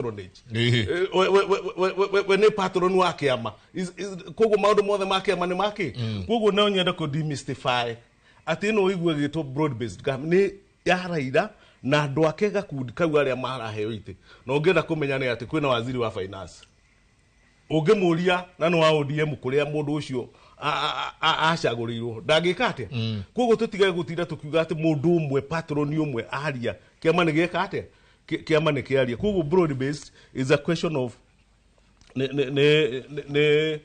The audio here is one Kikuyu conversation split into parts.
Patronage. We nĩ patron wa kĩama. Koguo maũndũ mothe ma kĩama nĩ makĩ. Koguo no nyende kũ demystify atĩ ĩno ũigue ĩgĩtwo broad based government nĩ ya Raila na andũ ake, gakundi kau arĩa maraheo itĩ. Na ũngĩenda kũmenya nĩ atĩ kwĩna waziri wa finance, ũngĩmũria na nĩ wa ODM, kũrĩa mũndũ ũcio acagũrĩirwo ndangĩka atĩa. Koguo tũtige gũtinda tũkiuga atĩ mũndũ ũmwe, patron ũmwe aria, kĩama nĩ gĩeka atĩa. Kĩama nĩ kĩaria. Koguo broad based is a question of nĩ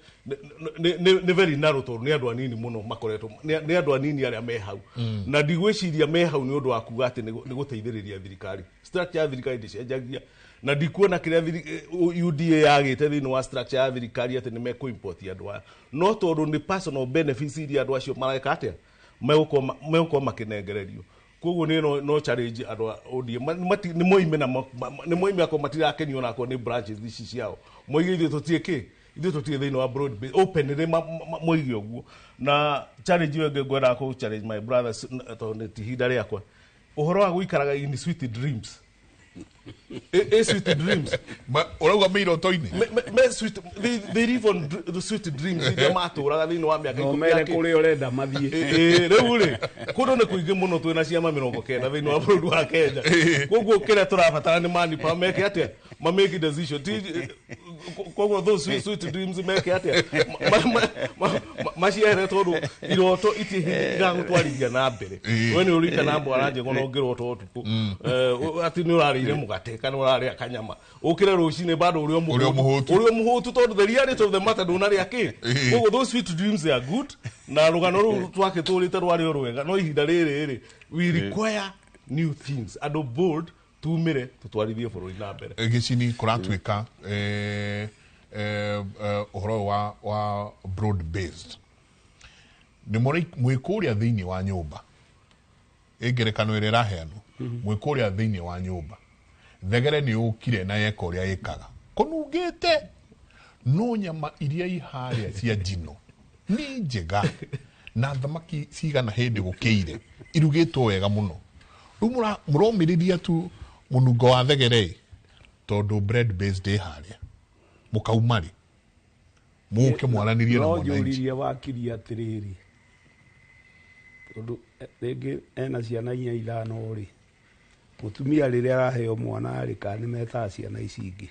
very narrow, tondũ nĩ andũ anini mũno makoretwo, nĩ andũ anini arĩa me hau, na ndigwĩciria me hau nĩ ũndũ wa kuga atĩ nĩ gũteithĩrĩria thirikari. Structure ya thirikari ndĩcenjagia, na ndikuona kĩrĩa UDA yagĩte thĩinĩ wa structure ya thirikari atĩ nĩ mekũ-import andũ aya, no tondũ nĩ personal benefits iria andũ acio mareka atĩa, megũkorwo makĩnengererio. Koguo nĩ no challenge andũ a ODM nĩ moime na nĩ moime akorwo matirakenio, onakorwo nĩ branches ici ciao, moige ithuĩ tũtirĩ kĩ, ithuĩ tũtirĩ thĩinĩ wa broad base openly, moige ũguo. Na challenge ĩyo ĩngĩ ngwendaga kũ challenge my brothers, tondũ nĩ ti ihinda rĩakwa, ũhoro wa gũikaraga in sweet dreams, ĩ sweet dreams. Ũrauga mĩiroto-inĩ. Me sweet, they live on the sweet dreams iria matũraga thĩinĩ wa mĩaka no 10 mere ya kĩ. Kũrĩa ũrenda mathiĩ. Ĩ, rĩu rĩ, kũndũ nĩ kũingĩ mũno, twĩna ciama 90 thĩinĩ wa bũrũri wa Kenya. Koguo kĩrĩa tũrabatara nĩ manipa meke atĩa, mamake decision. Ti koguo those sweet dreams meke atĩa, macihere, tondũ iroto itirĩ hĩndĩ igagũtwarithia na mbere. We nĩ ũririkana mwana njego na ũngĩrota ũtukũ atĩ nĩ ũrarĩire mũgate kana ũrarĩa kanyama, ũkĩre rũcinĩ bado ũrĩ o Ũrĩ o mũhũtu. Ũrĩ o mũhũtu, tondũ the reality of the matter ndũnarĩa kĩ. Koguo those sweet dreams, they are good, na rũgano rũu twakĩtũrĩte rwarĩ o rwega, no ihinda rĩrĩ rĩ, we require new things, andũ bold, tumĩre tũtwarithie bũrũri na mbere. Gĩcini kũratuĩka ũhoro ũyũ wa broad based nĩ mwĩ kũrĩa thĩinĩ wa nyũmba. Ĩ ngerekano ĩrĩa ĩraheanwo, mwĩ kũrĩa thĩinĩ wa nyũmba, thegere nĩ yũkire na yeka ũrĩa ĩkaga, kũnungĩte, no nyama iria i harĩa cia njino nĩ njega na thamaki cigana hĩndĩ gũkĩire irugĩtwo wega mũno. Rĩu mũromĩrĩria tu mũnungo wa thegere ĩ, tondũ broad based ĩ harĩa, mũkauma rĩ mũke mwaranĩrie na no mwananchi. Njũririe wakiri atĩrĩrĩ, tondũ rĩngĩ ena ciana inya ithano rĩ, mũtumia rĩrĩa araheo mwana rĩ, kana nĩ metaga ciana ici ingĩ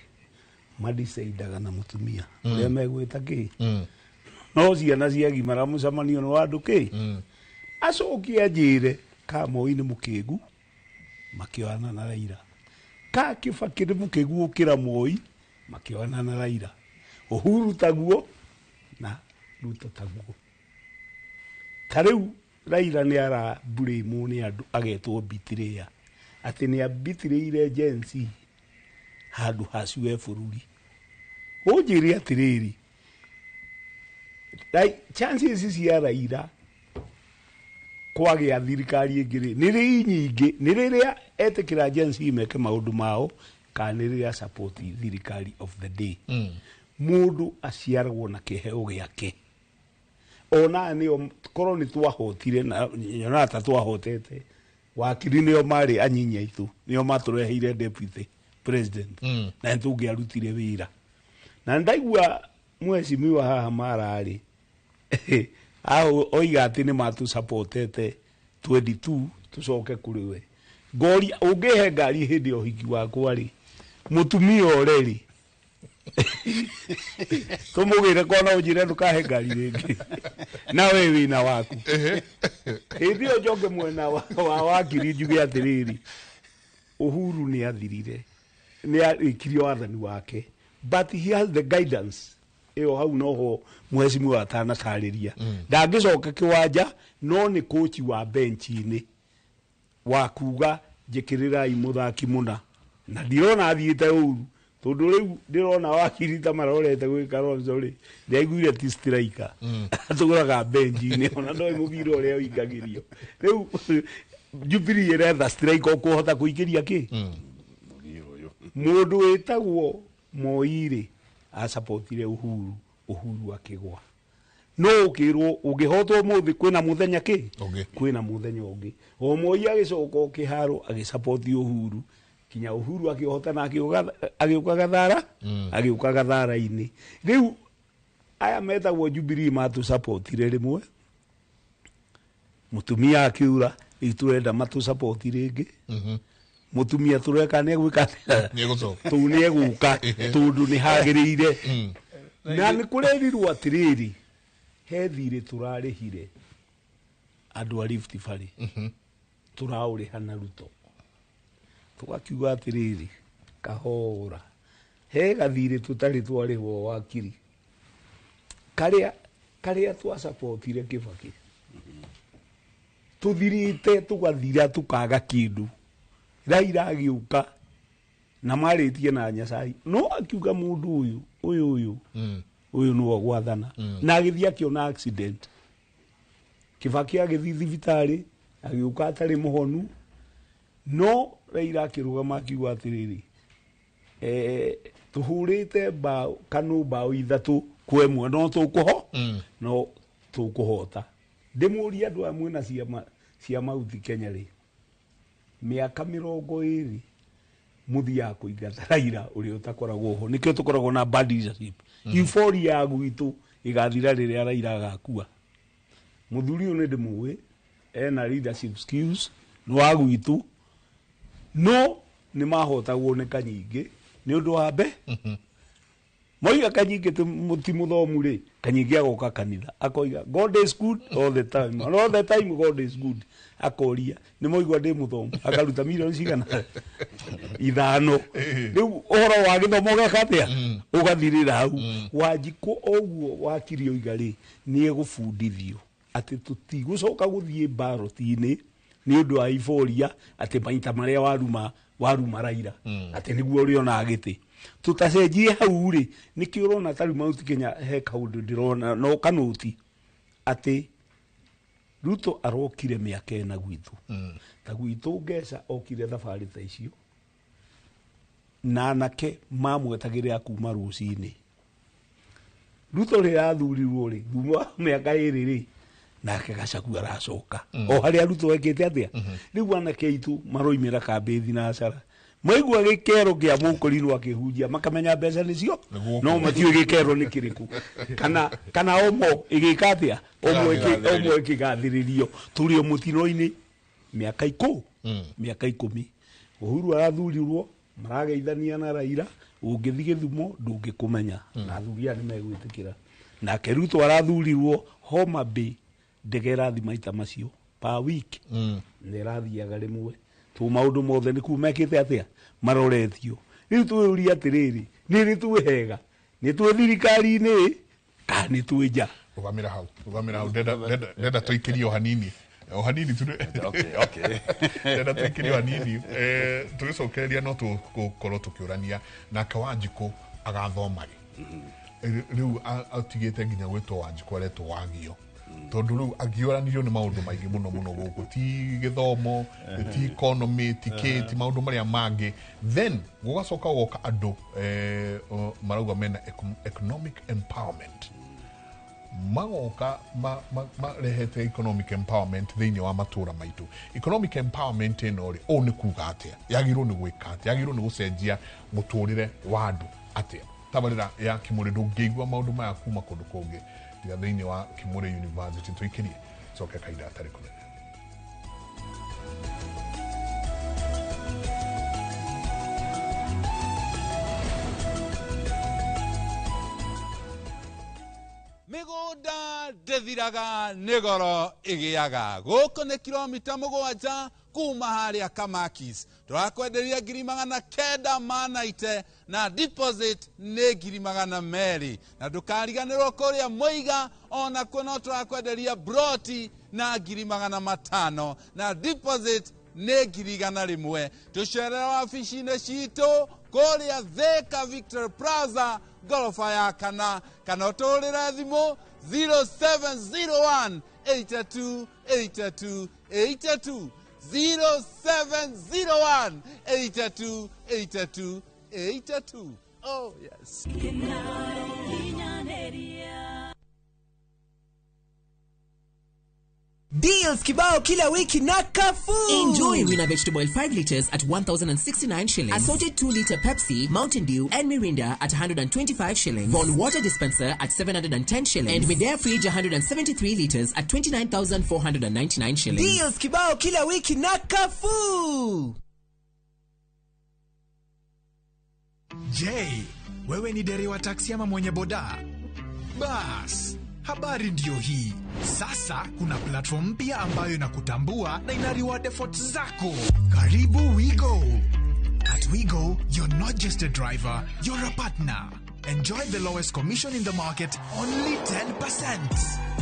madecaidaga na mũtumia ũrĩa megwĩta kĩ, no ciana ciagimara mũcemanio nĩ wa andũ kĩ, acoke anjĩre ka Moi nĩ mũkĩgu makĩoana na Raila, ka Kibaki nĩ mũkĩgu gũkĩra Moi makĩoana na Raila, Uhuru taguo na Ruto taguo. Ta rĩu Raila nĩ araburĩmwo nĩ andũ agetwo betrayer, atĩ nĩ abitirĩire Gen Z handũ haciwe bũrũri. Ũnjĩre atĩrĩrĩ, chances cia Raila kwagĩa thirikari ĩngĩ rĩ, nĩ rĩ nyingĩ? Nĩ rĩrĩa etĩkĩra Gen Z meke maũndũ mao, kana nĩ rĩrĩa support thirikari of the day? Mũndũ aciaragwo na kĩheo gĩake. Ona nĩo korwo nĩ twahotire na nyonaga ta twahotete, wakiri nĩo marĩ anyinyi aitũ, nĩo matũreheire deputy president, na nĩ tũngĩarutire wĩra. Na ndaigua mheshimiwa haha mararĩ oiga atĩ nĩ matũsupportete 22 tũcoke kũrĩ we. Ngoria, ũngĩhe ngari hĩndĩ ya ũhiki wakwa rĩ, mũtumia ũre rĩ, tũmũgĩre kona ũnjĩre ndũkahe ngari rĩngĩ na we wĩna waku. Hĩndĩ ĩyo njoke mwena wa wakiri njuge atĩrĩrĩ, Uhuru nĩ athirire, nĩ arĩkirie wathani wake, but he has the guidance ĩyo hau noho mheshimiwa atanatarĩria. Ndangĩcoka kĩwanja, no nĩ kochi wa bench-inĩ wa kuga njĩkĩrĩrai mũthaki mũna, na ndirona athiĩte ũru, tondũ rĩu ndĩrona wakiri ta marorete gwĩ Kalonzo rĩ, ndiaiguire ti striker atũraga bench-inĩ, ona ndoĩ mũbira ũrĩa ũingagĩrio. Rĩu Jubilee ĩretha striker ũkũhota kũingĩria kĩ. Mũndũ wĩtagwo Moi rĩ, acapotire Uhuru, Uhuru akĩgwa. No ũkĩrwo ũngĩhotwo ũmũthĩ, kwĩna mũthenya kĩ. Ũngĩ. Kwĩna mũthenya ũngĩ. O Moi agĩcoka o kĩharo agĩcapoti Uhuru. Kinya Uhuru akĩhotana agĩũka Gathara, agĩũka Gathara-inĩ. Rĩu aya metagwo Jubilee matũsapotire rĩmwe, mũtumia akiura rĩu tũrenda matũsapoti rĩngĩ. Mũtumia tũreka nĩ egwĩka atĩa? Nĩegũcoka. Tũu nĩ egũka tondũ nĩ hagĩrĩire. Na nĩ kũrerirwo atĩrĩrĩ, he thirĩ tũrarĩhire andũ a Rift Valley, tũraũrĩha na Ruto. Tũgakiuga atĩrĩrĩ, kahora, he gathirĩ tũtarĩ twarĩhwo wakiri karĩa karĩa twasapotire Kibaki, tũthirĩte tũgathira tũkaga kĩndũ. Raila agĩũka na marĩtie na Nyasaye, no akiuga mũndũ ũyũ ũyũ ũyũ ũyũ nĩwe gwathana, na agĩthiĩ akĩona accident. Kibaki agĩthiĩ thibitarĩ agĩũka atarĩ mũhonu, no Raila akĩrũgama akiuga atĩrĩrĩ, tũhũrĩte bao kanũ bao 3-1, no tũkũho no tũkũhota. Ndĩmũrie andũ aya mwĩna ciama cia Mount Kenya rĩ, mĩaka 20 mũthiaga kũingata Raila ũrĩa ũtakoragwo ho. Nĩkĩo tũkoragwo na bad leadership. Euphoria ya gwitũ ĩgathira rĩrĩa Raila agakua. Mũthuri ũyũ nĩ ndĩmũĩ, ena leadership skills, nĩ wa gwitũ, no nĩ mahotagwo nĩ Kanyingĩ nĩ ũndũ wa mbe. Moiga Kanyingĩ ti mũthomu rĩ, Kanyingĩ agoka kanitha akoiga God is good all the time, and all the time God is good. Akoria nĩ moigua ndĩ mũthomu, akaruta milioni cigana 5. Rĩu ũhoro wa gĩthomo ũgeka atĩa? Ũgathirĩra hau. Wanjikũ ũguo wakiri oiga rĩ, nĩ egũbundithio atĩ tũtigũcoka gũthiĩ mbaroti-inĩ nĩ ũndũ wa euphoria, atĩ maita marĩa waruma Raila atĩ nĩguo ũrĩonaga gĩtĩ. Tũtacenjie hau rĩ, nĩkĩo ũrona ta rĩu Mount Kenya he kaũndũ ndĩrona no kanũti atĩ Ruto arokire mĩaka 4 gwitũ. Ta gwitũ Ngeca okire thabarĩ ta icio, na anake mamwetagĩrĩra kuma rũcinĩ. Ruto rĩrĩa athurirwo rĩ, thutha wa mĩaka 2 rĩ, nake Gachagua aracoka o harĩa Ruto ekĩte atĩa. Rĩu anake aitũ maroimĩra kambĩ thinacara, maigua gĩkero kĩa mũkũrinwo akĩhunjia makamenya mbeca nĩcio, no matiũĩ gĩkero nĩ kĩrĩkũ, kana omo ĩgĩka atĩa, omo ĩkĩgathĩrĩrio. Tũrĩ o mũtino-inĩ mĩaka mĩaka 10. Uhuru arathurirwo, marageithania na Raila, ũngĩthiĩ Gĩthumo ndũngĩkũmenya, na athuri aya nĩmegwĩtĩkĩra. Nake Ruto arathurirwo Homa Bay, ndege ĩrathiĩ maita macio per week, nĩ ĩrathiaga rĩmwe. Tũ maũndũ mothe nĩ kuu mekĩte atĩa, maroretio. Rĩu twĩyũrie atĩrĩrĩ, nĩ rĩ twĩ hega, nĩ twĩ thirikari-inĩ kana nĩ twĩ nja? Rũgamĩra hau, rũgamĩra hau. Ndenda tũikĩrie o hanini, o hanini tu. Okay. Ndenda tũikĩrie o hanini. Tũgĩcokereria no tũgũkorwo tũkĩũrania nake Wanjikũ agathoma rĩ. Rĩu atigĩte nginya gwĩtwo Wanjikũ, aretwo Wagio, tondũ rĩu agiũranirio nĩ maũndũ maingĩ mũno mũno gũkũ, ti gĩthomo, ti economy, ti kĩ, ti maũndũ marĩa mangĩ. Then gũgacoka gũgoka andũ marauga mena economic empowerment, magoka marehete economic empowerment thĩinĩ wa matũra maitũ. Economic empowerment ĩno rĩ, ũũ nĩ kuga atĩa? Yagĩrĩirwo nĩ gwĩka atĩa? Yagĩrĩirwo nĩ gũcenjia mũtũrĩre wa andũ atĩa? Tabarĩra ya Kimũrĩ ndũngĩigua maũndũ maya kuma kũndũ kũngĩ tiga thĩinĩ wa Kimũrĩ University. Tũikĩrie coke kahinda gatarĩ kũnene. Mĩgũnda ndĩthiraga nĩ goro ĩgĩaga. Gũkũ nĩ kilomita 7 kuma harĩa Kamakis. Tũrakwenderia ngiri magana kenda ma naite na deposit nĩ ngiri magana merĩ. Na ndũkariganĩrwo kũrĩa Mũiga onakuo no tũrakwenderia broti na ngiri magana matano na deposit nĩ ngiri igana rĩmwe. Tũcerere wabici-inĩ citũ kũrĩa Thika Victory Plaza ngoroba ya kana, kana ũtũhũrĩre thimũ 0701 82 82 82, 0701 82 82 82. Oh yes. Deals kibao kila wiki na Carrefour. Enjoy Rina Vegetable Oil 5 liters at 1,069 shillings. Assorted 2 liter Pepsi, Mountain Dew, and Mirinda at 125 shillings. Von Water Dispenser at 710 shillings. And Midea Fridge 173 liters at 29,499 shillings. Deals kibao kila wiki na Carrefour. Je, wewe ni dereva wa taksi ama mwenye boda? Bas, habari ndiyo hii. Sasa kuna platform mpya ambayo inakutambua na ina reward efforts zako. Karibu WeGo. At WeGo, you're not just a driver, you're a partner. Enjoy the lowest commission in the market, only 10%.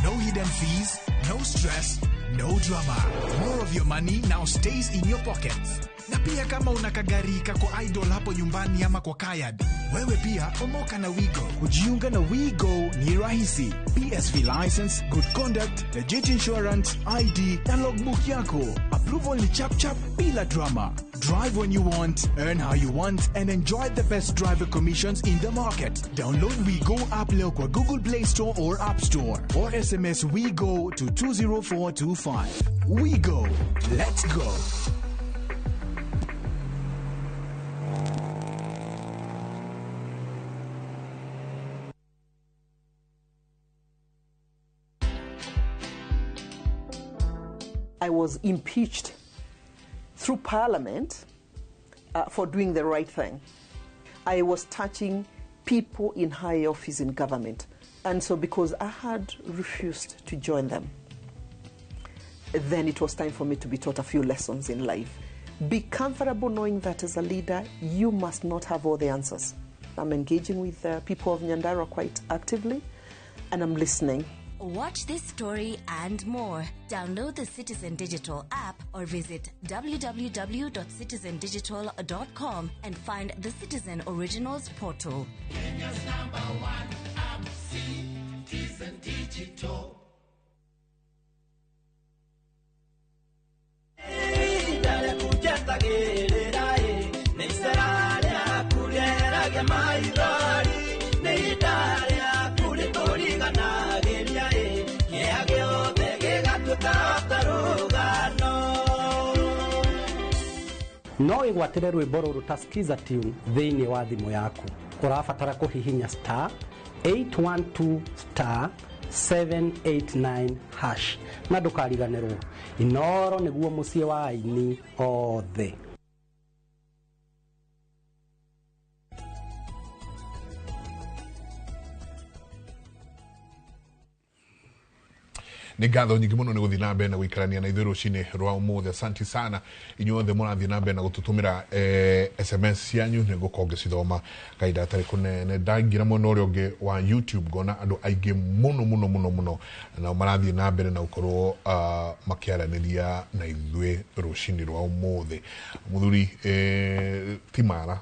No hidden fees, no stress, no drama. More of your money now stays in your pockets. Na pia kama una kagari kako idle hapo nyumbani ama kwa kayad, wewe pia omoka na WeGo. Kujiunga na WeGo ni rahisi. PSV license, good conduct, legit insurance, ID na logbook yako. Approval ni chap chap bila drama. Drive when you want, earn how you want and enjoy the best driver commissions in the market. Download WeGo app leo kwa Google Play Store or App Store or SMS WeGo to 20425. WeGo. Let's go. I was impeached through parliament for doing the right thing. I was touching people in high office in government. And so because I had refused to join them, then it was time for me to be taught a few lessons in life. Be comfortable knowing that as a leader, you must not have all the answers. I'm engaging with the people of Nyandarua quite actively, and I'm listening. Watch this story and more. Download the Citizen Digital app or visit www.citizendigital.com and find the Citizen Originals portal. Kenya's number one app, Citizen Digital. No wĩgwatĩre rwĩmbo rũrũ ta skiza tune thĩinĩ wa thimũ yaku. Ũrabatara kũhihinya star 812 star 789 hash na ndũkariganĩrwo Inoro nĩguo mũciĩ wa aini othe. Nĩ ngatho nyingĩ mũno nĩ gũthiĩ na mbere na gũikarania na ithuĩ rũcinĩ rwa ũmũthĩ. Asanti sana inyuothe mũrathiĩ na mbere na gũtũtũmĩra SMS cianyu, nĩ ngũkorwo ngĩcithoma kahinda gatarĩ kũnene. Ndaingĩra mwena ũrĩa ũngĩ wa YouTube ngona andũ aingĩ mũno mũno mũno mũno nao marathiĩ na mbere na gũkorwo makĩaranĩria na ithuĩ rũcinĩ rwa ũmũthĩ. Mũthuri Timara,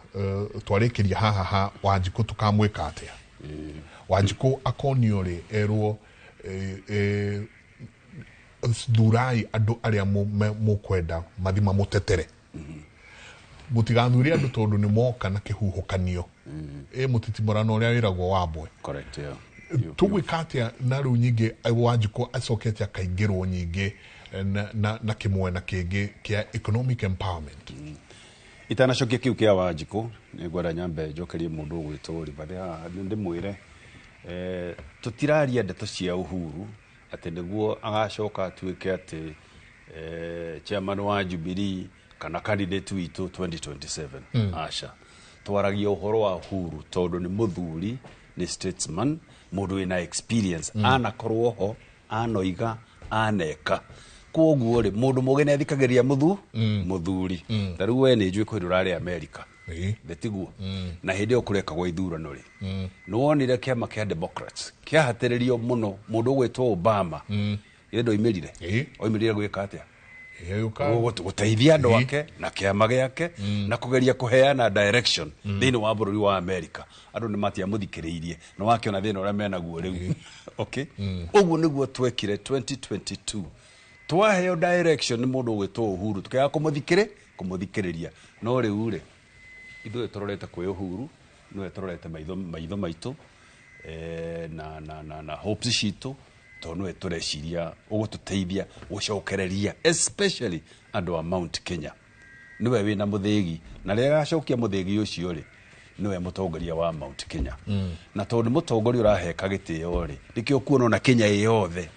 twarĩkĩria haha ha Wanjikũ tũkamwĩka atĩa? Wanjikũ akonio rĩ erwo thurai andũ arĩa mũkwenda mathi mamũtetere. Mũtigathure andũ tondũ nĩ moka na kĩhuhũkanio. Mũtitimũrano ũrĩa wĩragwo wambwe. Correct, yeah. Tũgwĩka atĩa na rĩu nyingĩ Wanjikũ acokete akaingĩrwo nyingĩ na kĩmwena kĩngĩ kĩa economic empowerment? Itanacokia kĩu kĩa Wanjikũ nĩ ngwenda nyambe njokerie mũndũ ũgwĩtwo Rigathĩ haha ndĩmwĩre tũtiraria ndeto cia Uhuru atĩ nĩguo agacoka atuĩke atĩ chairman wa Jubilee kana candidate witũ 2027. Aca, twaragia ũhoro wa Uhuru tondũ nĩ mũthuri, nĩ statesman, mũndũ wĩna experience, anakorwo ho, anoiga, aneka. Kwoguo rĩ mũndũ mũgĩ nĩ athikagĩrĩria mũthuri. Ta rĩu we nĩ njũĩ kwĩ ndũrarĩ America. Tiguo na hĩndĩ ĩyo kũrekagwo ithurano rĩ nĩ wonire kĩama kĩa Democrats kĩahatĩrĩrio mũno mũndũ ũgwĩtwo Obama ĩ ndoimĩrire oimĩrire gwĩka atĩa? Gũteithia andũ ake na kĩama gĩake na kũgeria kũheana direction thĩinĩ wa bũrũri wa America. Andũ nĩ matiamũthikĩrĩirie na wakĩona thĩna ũrĩa menaguo rĩu. Okay, ũguo nĩguo twekire 2022 twaheo direction nĩ mũndũ ũgwĩtwo Uhuru tũkĩaga kũmũthikĩrĩria. No rĩu rĩ ithuĩ tũrorete kwĩ Uhuru, nĩwe tũrorete maitho maitũ na hopes citũ Tondũ nĩwe tũreciria ũgũtũteithia gũcokereria, especially andũ a Mount Kenya. Nĩwe wĩna mũthĩgi, na rĩrĩa agacokia mũthĩgi ũcio rĩ, nĩwe mũtongoria wa Mount Kenya. Na tondũ nĩ mũtongoria ũraheka gĩtĩo rĩ, nĩkĩo kuona ona Kenya ĩ yothe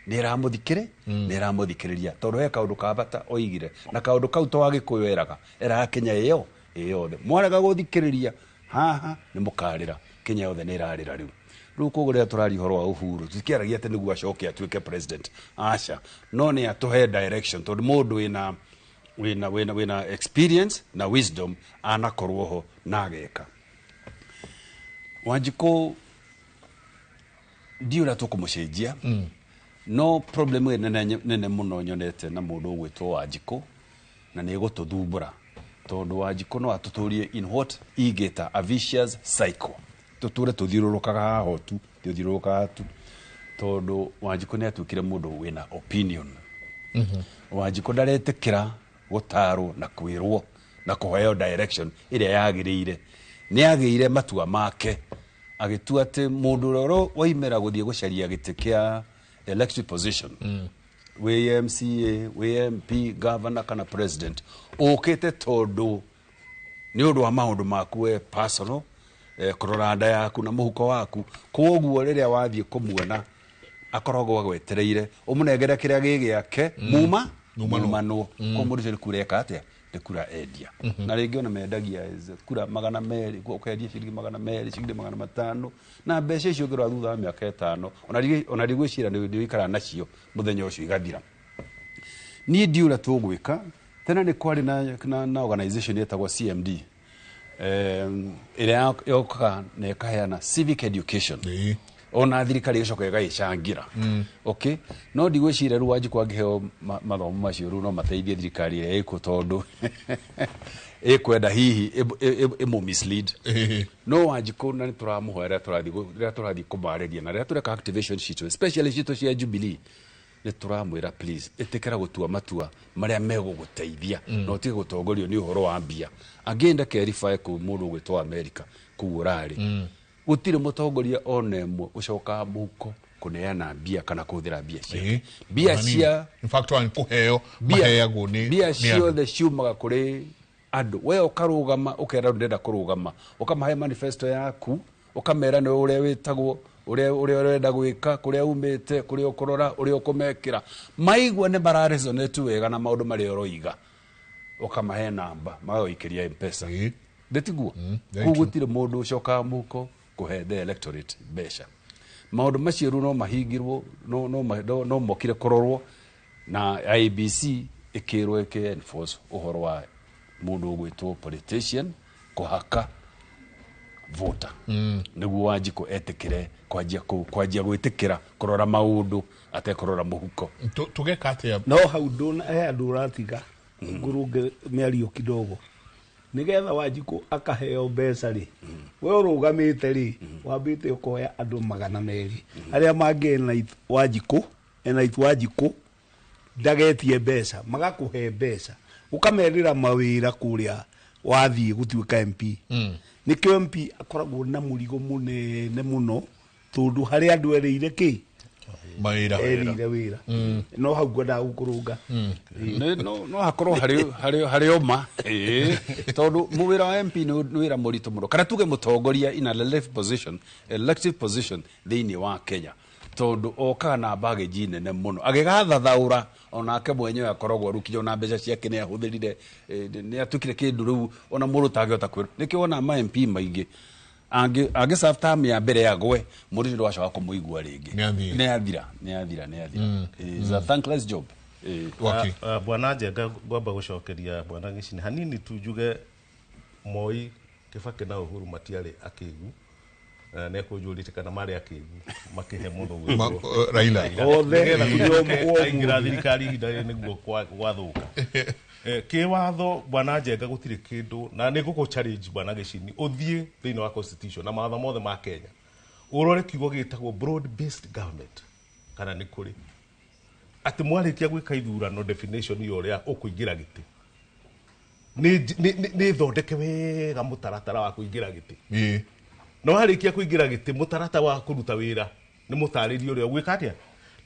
nĩ ĩramũthikĩrĩ nĩ ĩramũthikĩrĩria, tondũ he kaũndũ ka bata oigire, na kaũndũ kau to Agĩkũyũ eraga Kenya ĩyo ĩ yothe. Mwarega gũthikĩrĩria haha nĩ mũkarĩra. Kenya yothe nĩ ĩrarĩra rĩu. Rĩu koguo rĩrĩa tũraria ũhoro wa Uhuru, tũtikĩaragia atĩ nĩguo acoke atuĩke president, aca, no nĩ atũhe direction, tondũ mũndũ wĩna experience na wisdom anakorwo ho na ageka. Wanjikũ ndiũ ũrĩa tũkũmũcenjia, no problem ĩ nene nene mũno nyonete na mũndũ ũgwĩtwo Wanjikũ, na nĩ ĩgũtũthumbũra, tondũ Wanjikũ no atũtũrie in what ingĩta a vicious cycle, tũtũre tũthiũrũrũkaga haha tu, tũthiũrũrũkaga tu, tondũ Wanjikũ nĩ atuĩkire mũndũ wĩna opinion. Wanjikũ ndaretĩkĩra gũtarwo na kwĩrwo na kũheo direction ĩrĩa yagĩrĩire. Nĩ agĩire matua make, agĩtua atĩ mũndũ ũrĩa waimĩra gũthiĩ gũcaria gĩtĩ kĩa elected position, wĩ MCA, wĩ MP, governor kana president, ũkĩte tondũ nĩ ũndũ wa maũndũ maku we personal, kũrora nda yaku na mũhuko waku. Koguo rĩrĩa wathiĩ kũmuona akoragwo agwetereire ũmũnengere kĩrĩa gĩ gĩake, muma mumanwo. Koguo mũndũ ũcio nĩ kura eka atĩa? Nĩ kura endia. Na rĩngĩ ona mendagia kura 200, ũkendia ciringi 200, ciringi 500, na mbeca icio ũngĩrora thutha wa mĩaka 5, ona ndigwĩciria nĩ ũikaraga nacio mũthenya ũcio igathira. Niĩ ndiũĩ ũrĩa tũgwĩka. Tene nĩ kwarĩ na organization yetagwo CMD, ĩrĩa yokaga na ĩkaheana civic education, ona thirikari ĩgacoka ĩgagĩcangĩra. Okay, no ndigwĩciria rĩu Wanjikũ angĩheo mathomo macio rĩu no mateithie thirikari ĩrĩa ĩkuo, tondũ ĩkwenda hihi ĩmũ mislead. No Wanjikũ na nĩ tũramũhoya rĩrĩa tũrathiĩ kũmarĩria na rĩrĩa tũreka activation citũ, especially citũ cia Jubilee, nĩ tũramwĩra please ĩtĩkĩra gũtua matua marĩa megũgũteithia, na ũtige gũtongorio nĩ ũhoro wa mbia. Angĩenda kerify kũ mũndũ ũgwĩtwo America kũu ũrarĩ, gũtirĩ mũtongoria ona ĩmwe ũcokaga mũhuko kũneana mbia kana kũhũthĩra mbia ciake. Mbia cia In fact, wa kũheo maheagwo nĩ mbia ciothe ciumaga kũrĩ andũ. We ũkarũgama ũkera ndĩrenda kũrũgama, ũkamahe manifesto yaku, ũkamera nĩ ũrĩa wĩtagwo, ũrĩa ũrenda gwĩka, kũrĩa umĩte, kũrĩa ũkũrora, ũrĩa ũkũmekĩra. Maigua nĩ mararesonate wega na maũndũ marĩa ũroiga, ũkamahe namba magagũikĩria M-Pesa. Ndĩtiguo? Koguo gũtirĩ mũndũ ũcokaga mũhuko kũhe the electorate mbeca. Maũndũ macio rĩu no mahingirwo, no mokire kũrorwo na IEBC ĩkĩrwo ĩkĩ enforce ũhoro wa mũndũ ũgwĩtwo politician kũhaka voter, nĩguo Wanjikũ etĩkĩre kwanjia gwĩtĩkĩra kũrora maũndũ atekũrora mũhuko. Tũgeka atĩa? No hau ndũna he andũ ũratiga ngũrũnge mĩario kidogo. Nĩgetha Wanjikũ akaheo mbeca rĩ, we ũrũgamĩte rĩ, wambĩte ũkoya andũ 200 arĩa mangĩ Wanjikũ, ena Wanjikũ ndagetie mbeca, magakũhe mbeca, ũkamerĩra mawĩra kũrĩa wathiĩ gũtuĩka MP. Nĩkĩo MP akoragwo na mũrigo mũnene mũno, tondũ harĩ andũ erĩire kĩ? Mawĩra. Erĩire wĩra. No hau ngwendaga gũkũrũnga. No hakorwo harĩ ũma, tondũ wĩra wa MP nĩ wĩra mũritũ mũno, kana tuge mũtongoria in a elective position thĩinĩ wa Kenya, tondũ okaga na baggage nene mũno, agĩgathathaũra onake mwenyewe akoragwo rĩu kinya ona mbeca ciake nĩ ahũthĩrire, nĩ atuĩkire kĩndũ rĩu ona mũndũ ũtangĩhota kwĩrwo. Nĩkĩo wona ma MP maingĩ angĩ serve term ya mbere yagwe, mũndũ ũcio ndwacoka kũmũigua rĩngĩ. Nĩ athira. It's a thankless job. Bwana Njenga, ngwamba gũcokeria Bwana Gĩcini hanini tu njuge Moi, Kibaki na Uhuru matiarĩ akĩgu. Nĩ ekũnjũrĩte kana marĩ akĩgu makĩhe mũndũ ũgwĩtwo Raila. Othe aingĩra thirikari ihinda rĩrĩ nĩguo gwathũka. Kĩwatho Bwana Njenga gũtirĩ kĩndũ, na nĩ ngũkũ challenge Bwana Gĩcini ũthiĩ thĩinĩ wa constitution na mawatho mothe ma Kenya, ũrore kiugo gĩtagwo broad based government kana nĩ kũrĩ atĩ mwarĩkia gwĩka ithurano definition ya ũrĩa ũkũingĩra gĩtĩ nĩ thondeke wega mũtaratara wa kũingĩra gĩtĩ. No warĩkia kũingĩra gĩtĩ mũtaratara wa kũruta wĩra nĩ mũtarĩrie ũrĩa ũgwĩka atĩa.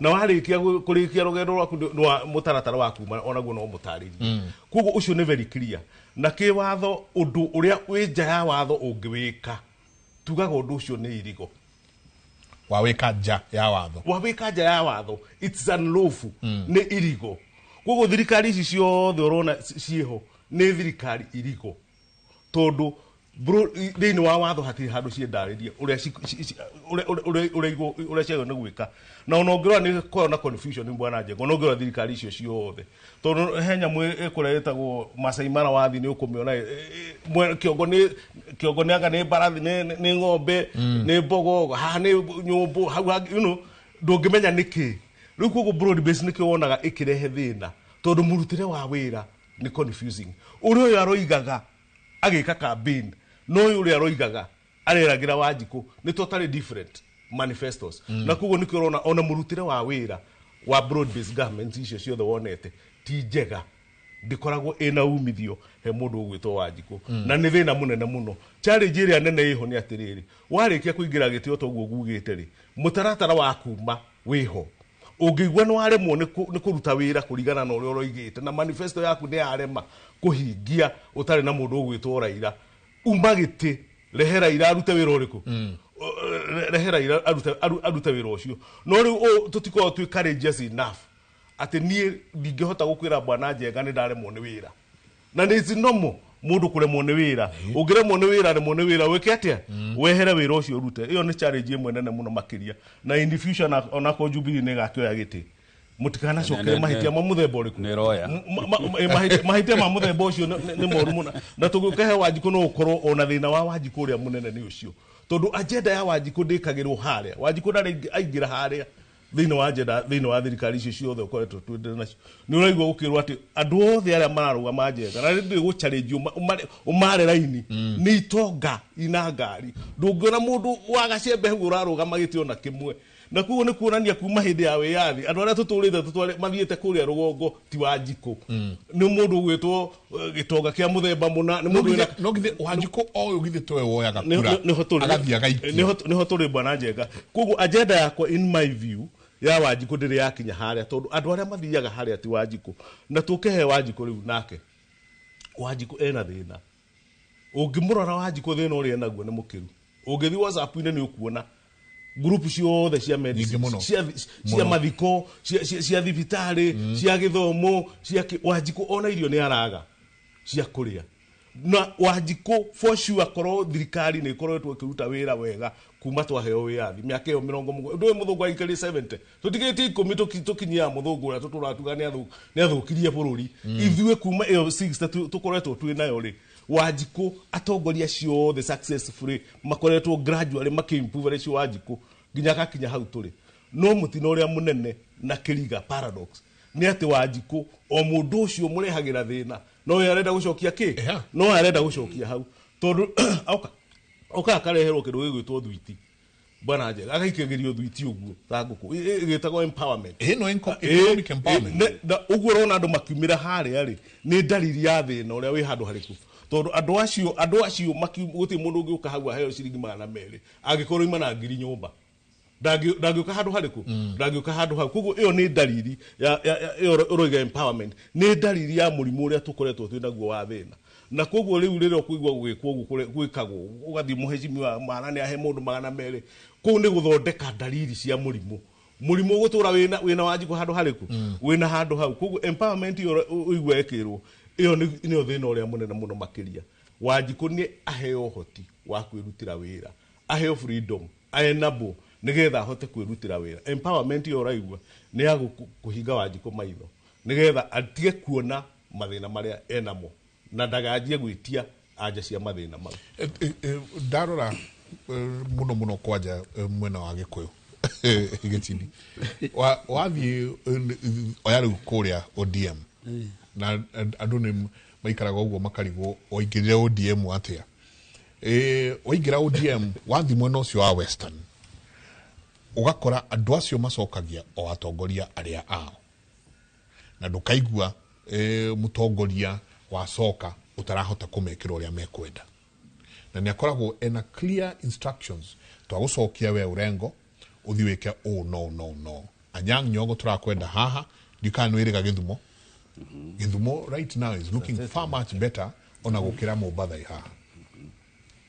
Na warĩkia kũrĩkia rũgendo rwaku nĩ mũtaratara wa kuma onaguo no mũtarĩrie. Koguo ũcio nĩ very clear. Na kĩwatho ũndũ ũrĩa wĩ nja ya watho ũngĩwĩka, tugaga ũndũ ũcio nĩ irigo. Wawĩka nja ya watho. Wawĩka nja ya watho, it's unlawful, nĩ irigo. Koguo thirikari ici ciothe ũrona ciĩho nĩ thirikari irigo, tondũ thĩinĩ wa watho hatirĩ handũ ciendarĩrie ũrĩa ũrĩa ciagĩrĩirwo nĩ gwĩka. Na ona ũngĩrora nĩ koragwo na confusion, bwana Njenga, ona ũngĩrora thirikari icio ciothe, tondũ he nyamũ ĩkũrĩa ĩtagwo Masai Mara, wathi nĩ ũkũmĩona kĩongo nĩ anga nĩ mbarathi, nĩ ng'ombe, nĩ mbogo, haha nĩ nyũmbũ, hau hangĩ, ndũngĩmenya nĩkĩ. Rĩu koguo broad base nĩkĩo wonaga ĩkĩrehe thĩna, tondũ mũrutĩre wa wĩra nĩ confusing. Ũrĩa ũyũ aroigaga agĩka campaign no ũyũ ũrĩa aroigaga areragĩra Wanjikũ nĩ totally different manifestos. Na koguo nĩkĩo ũrona ona mũrutĩre wa wĩra wa broad based government icio ciothe wonete ti njega, ndĩkoragwo ĩna umithio he mũndũ ũgwĩtwo Wanjikũ. Na nĩ thĩna mũnene mũno. Challenge ĩrĩa nene ĩho nĩ atĩrĩrĩ, warĩkia kũingĩra gĩtĩ o ta ũguo ngugĩte rĩ, mũtaratara wa kuma wĩho. Ũngĩigua nĩ waremwo nĩ kũruta wĩra kũringana na ũrĩa ũroigĩte na manifesto yaku nĩ yarema kũhingia ũtarĩ na mũndũ ũgwĩtwo Raila, uma gĩtĩ, rehe Raila arute wĩra ũrĩkũ? Rehe Raila arute wĩra ũcio. No rĩu tũtikoragwo twĩ courageous enough atĩ niĩ ndingĩhota gũkwĩra bwana Njenga nĩ ndaremwo nĩ wĩra. Na nĩ normal mũndũ kũremwo nĩ wĩra. Ũngĩremwo nĩ wĩra, remwo nĩ wĩra, wĩke atĩa? Wehere wĩra ũcio ũrute. Ĩyo nĩ challenge ĩmwe nene mũno makĩria. Na in the future onako Jubilee nĩ ĩgakĩoya gĩtĩ, mũtikanacokere mahĩtia ma mũthemba ũrĩkũ? Nĩ ĩroya. Mahĩtia ma mũthemba ũcio nĩ moru mũno. Na tũgĩũka he Wanjikũ no ũkorwo ona thĩna wa Wanjikũ ũrĩa mũnene nĩ ũcio, tondũ agenda ya Wanjikũ ndĩkagĩrwo harĩa. Wanjikũ ndarĩ aingĩra harĩa thĩinĩ wa agenda, thĩinĩ wa thirikari icio ciothe ũkoretwo twĩndĩ nacio. Nĩ ũraigua gũkĩrwo atĩ andũ othe arĩa mararũgama Njenga na rĩndĩ gũchallenge ũmare raini nĩ itonga ina ngari. Ndũngĩona mũndũ wa gacembe hau ũrarũgama gĩtĩ ona kĩmwe. Na koguo nĩ kuonania kuma hĩndĩ ya wĩyathi andũ arĩa tũtũrĩte tũtware mathiĩte kũrĩa rũgongo ti Wanjikũ, nĩ mũndũ ũgwĩtwo gĩtonga kĩa mũthemba mũna, nĩ mũndũ wĩna No githĩ Wanjikũ o ũyũ githĩ towe woyaga kura agathiĩ agaikia? Nĩho tũrĩ, bwana Njenga. Koguo agenda yakwa, in my view, ya Wanjikũ ndĩrĩ yakinya harĩa, tondũ andũ arĩa mathiaga harĩa ti Wanjikũ. Na tũkĩhe Wanjikũ rĩu, nake Wanjikũ ena thĩna. Ũngĩmũrora Wanjikũ, thĩna ũrĩa enaguo nĩ mũkĩru. Ũngĩthiĩ WhatsApp-inĩ nĩ ũkuona group ciothe cia medicine, cia mathiko, cia thibitarĩ, cia gĩthomo, cia Wanjikũ ona irio nĩ araga cia kũrĩa. Na Wanjikũ for sure, korwo thirikari nĩ ĩkoretwo ĩkĩruta wĩra wega kuma twaheo wĩyathi mĩaka ĩyo 70, ndũĩ mũthũngũ aikarire 70, tũtigĩtie 10 tũkinyia mũthũngũ ũrĩa tũtũratuga nĩ athũkirie bũrũri. Ithuĩ kuma ĩyo 60 tũkoretwo twĩ nayo rĩ, Wanjikũ atongoria ciothe successfully makoretwo gradually makĩimprove arĩ cio Wanjikũ nginya agakinya hau tũrĩ. No mũtino ũrĩa mũnene na kĩriga paradox nĩ atĩ Wanjikũ o mũndũ ũcio mũrehagĩra thĩna no we arenda gũcokia kĩ, no we arenda gũcokia hau, tondũ oka akareherwo kĩndũ gĩgwĩtwo thwiti, bwana Njega, agaikagĩrio thwiti ũguo ta ngũkũ ĩgĩtagwo empowerment. Ĩno economic empowerment. Na ũguo ũrona andũ makiumĩra harĩa rĩ, nĩ ndariri ya thĩna ũrĩa wĩ handũ harĩkũ, tondũ andũ acio gũtirĩ mũndũ ũngĩũka hau aheo ciringi 200 angĩkorwo ima na 1000 nyũmba. Ndangĩũka handũ harĩkũ, ndangĩũka handũ hau. Koguo ĩyo nĩ ndariri ya ĩyo ũroiga empowerment, nĩ ndariri ya mũrimũ ũrĩa tũkoretwo twĩ naguo wa thĩna. Na koguo rĩu rĩrĩa ũkũigua gũgĩkwo ũguo gwĩkagwo ũgathiĩ mũhecimiwa mana nĩ ahe mũndũ 200, kũu nĩ gũthondeka ndariri cia mũrimũ. Mũrimũ ũgũtũra wĩna Wanjikũ handũ harĩkũ, wĩna handũ hau. Koguo empowerment ĩyo ũigua ĩkĩrwo ĩyo nĩyo thĩna ũrĩa mũnene mũno makĩria. Wanjikũ nĩ aheo ũhoti wa kwĩrutĩra wĩra, aheo freedom, aenable nĩgetha ahote kwĩrutĩra wĩra. Empowerment ĩyo ũraigua nĩ ya kũhinga Wanjikũ maitho nĩgetha atige kuona mathĩna marĩa enamo na ndaganjie gwĩtia anja cia mathĩna mau. Ndarora mũno mũno kwanja mwena wa Gĩkũyũ gĩtini wathiĩ oya rĩu kũrĩa ODM na andũ nĩ maikaraga ũguo makarigwo waingĩrire ODM atĩa. Waingĩra ODM, wathiĩ mwena ũcio wa Western, ũgakora andũ acio macokagia o atongoria arĩa ao, na ndũkaigua mũtongoria wacoka ũtarahota kũmekĩra ũrĩa mekwenda, na nĩ akoragwo ena clear instructions, twagũcokia we ũrengo ũthiĩ wĩke ũũ no no no. Anyang' Nyong'o tũrakwenda haha. Ndikana nĩ wĩrĩga Gĩthumo. Gĩthumo right now is looking far much better ona gũkĩra Mombatha ĩ haha.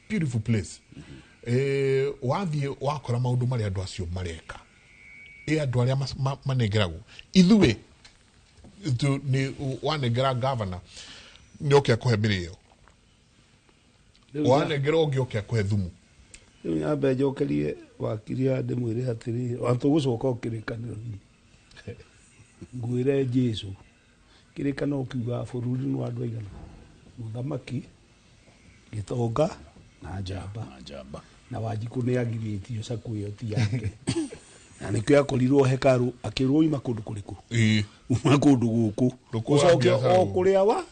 Beautiful place. Wathiĩ wakora maũndũ marĩa andũ acio mareka, ĩ andũ arĩa manengeragwo ithuĩ nĩ wanengera governor nĩ oke akũhe mĩrĩo, wanengera ũngĩ oke akũhe thumu. Rĩu nyambe njokerie wakiria ndĩmwĩre atĩrĩrĩ, ona tũgũcoka o kĩrĩkanĩro-inĩ, ngwĩre Jesu kĩrĩkanĩro kiugaga bũrũri nĩ wa andũ aigana? Mũthamaki, gĩtonga na njamba. Na Wanjikũ nĩ agirĩtio cakũ ĩyo ti yake, na nĩkĩo akorirwo hekarũ akĩrwo ima kũndũ kũrĩkũ, uma kũndũ gũkũ Ndũkũra ũcoke biacara o gũkũ. Kũrĩa wa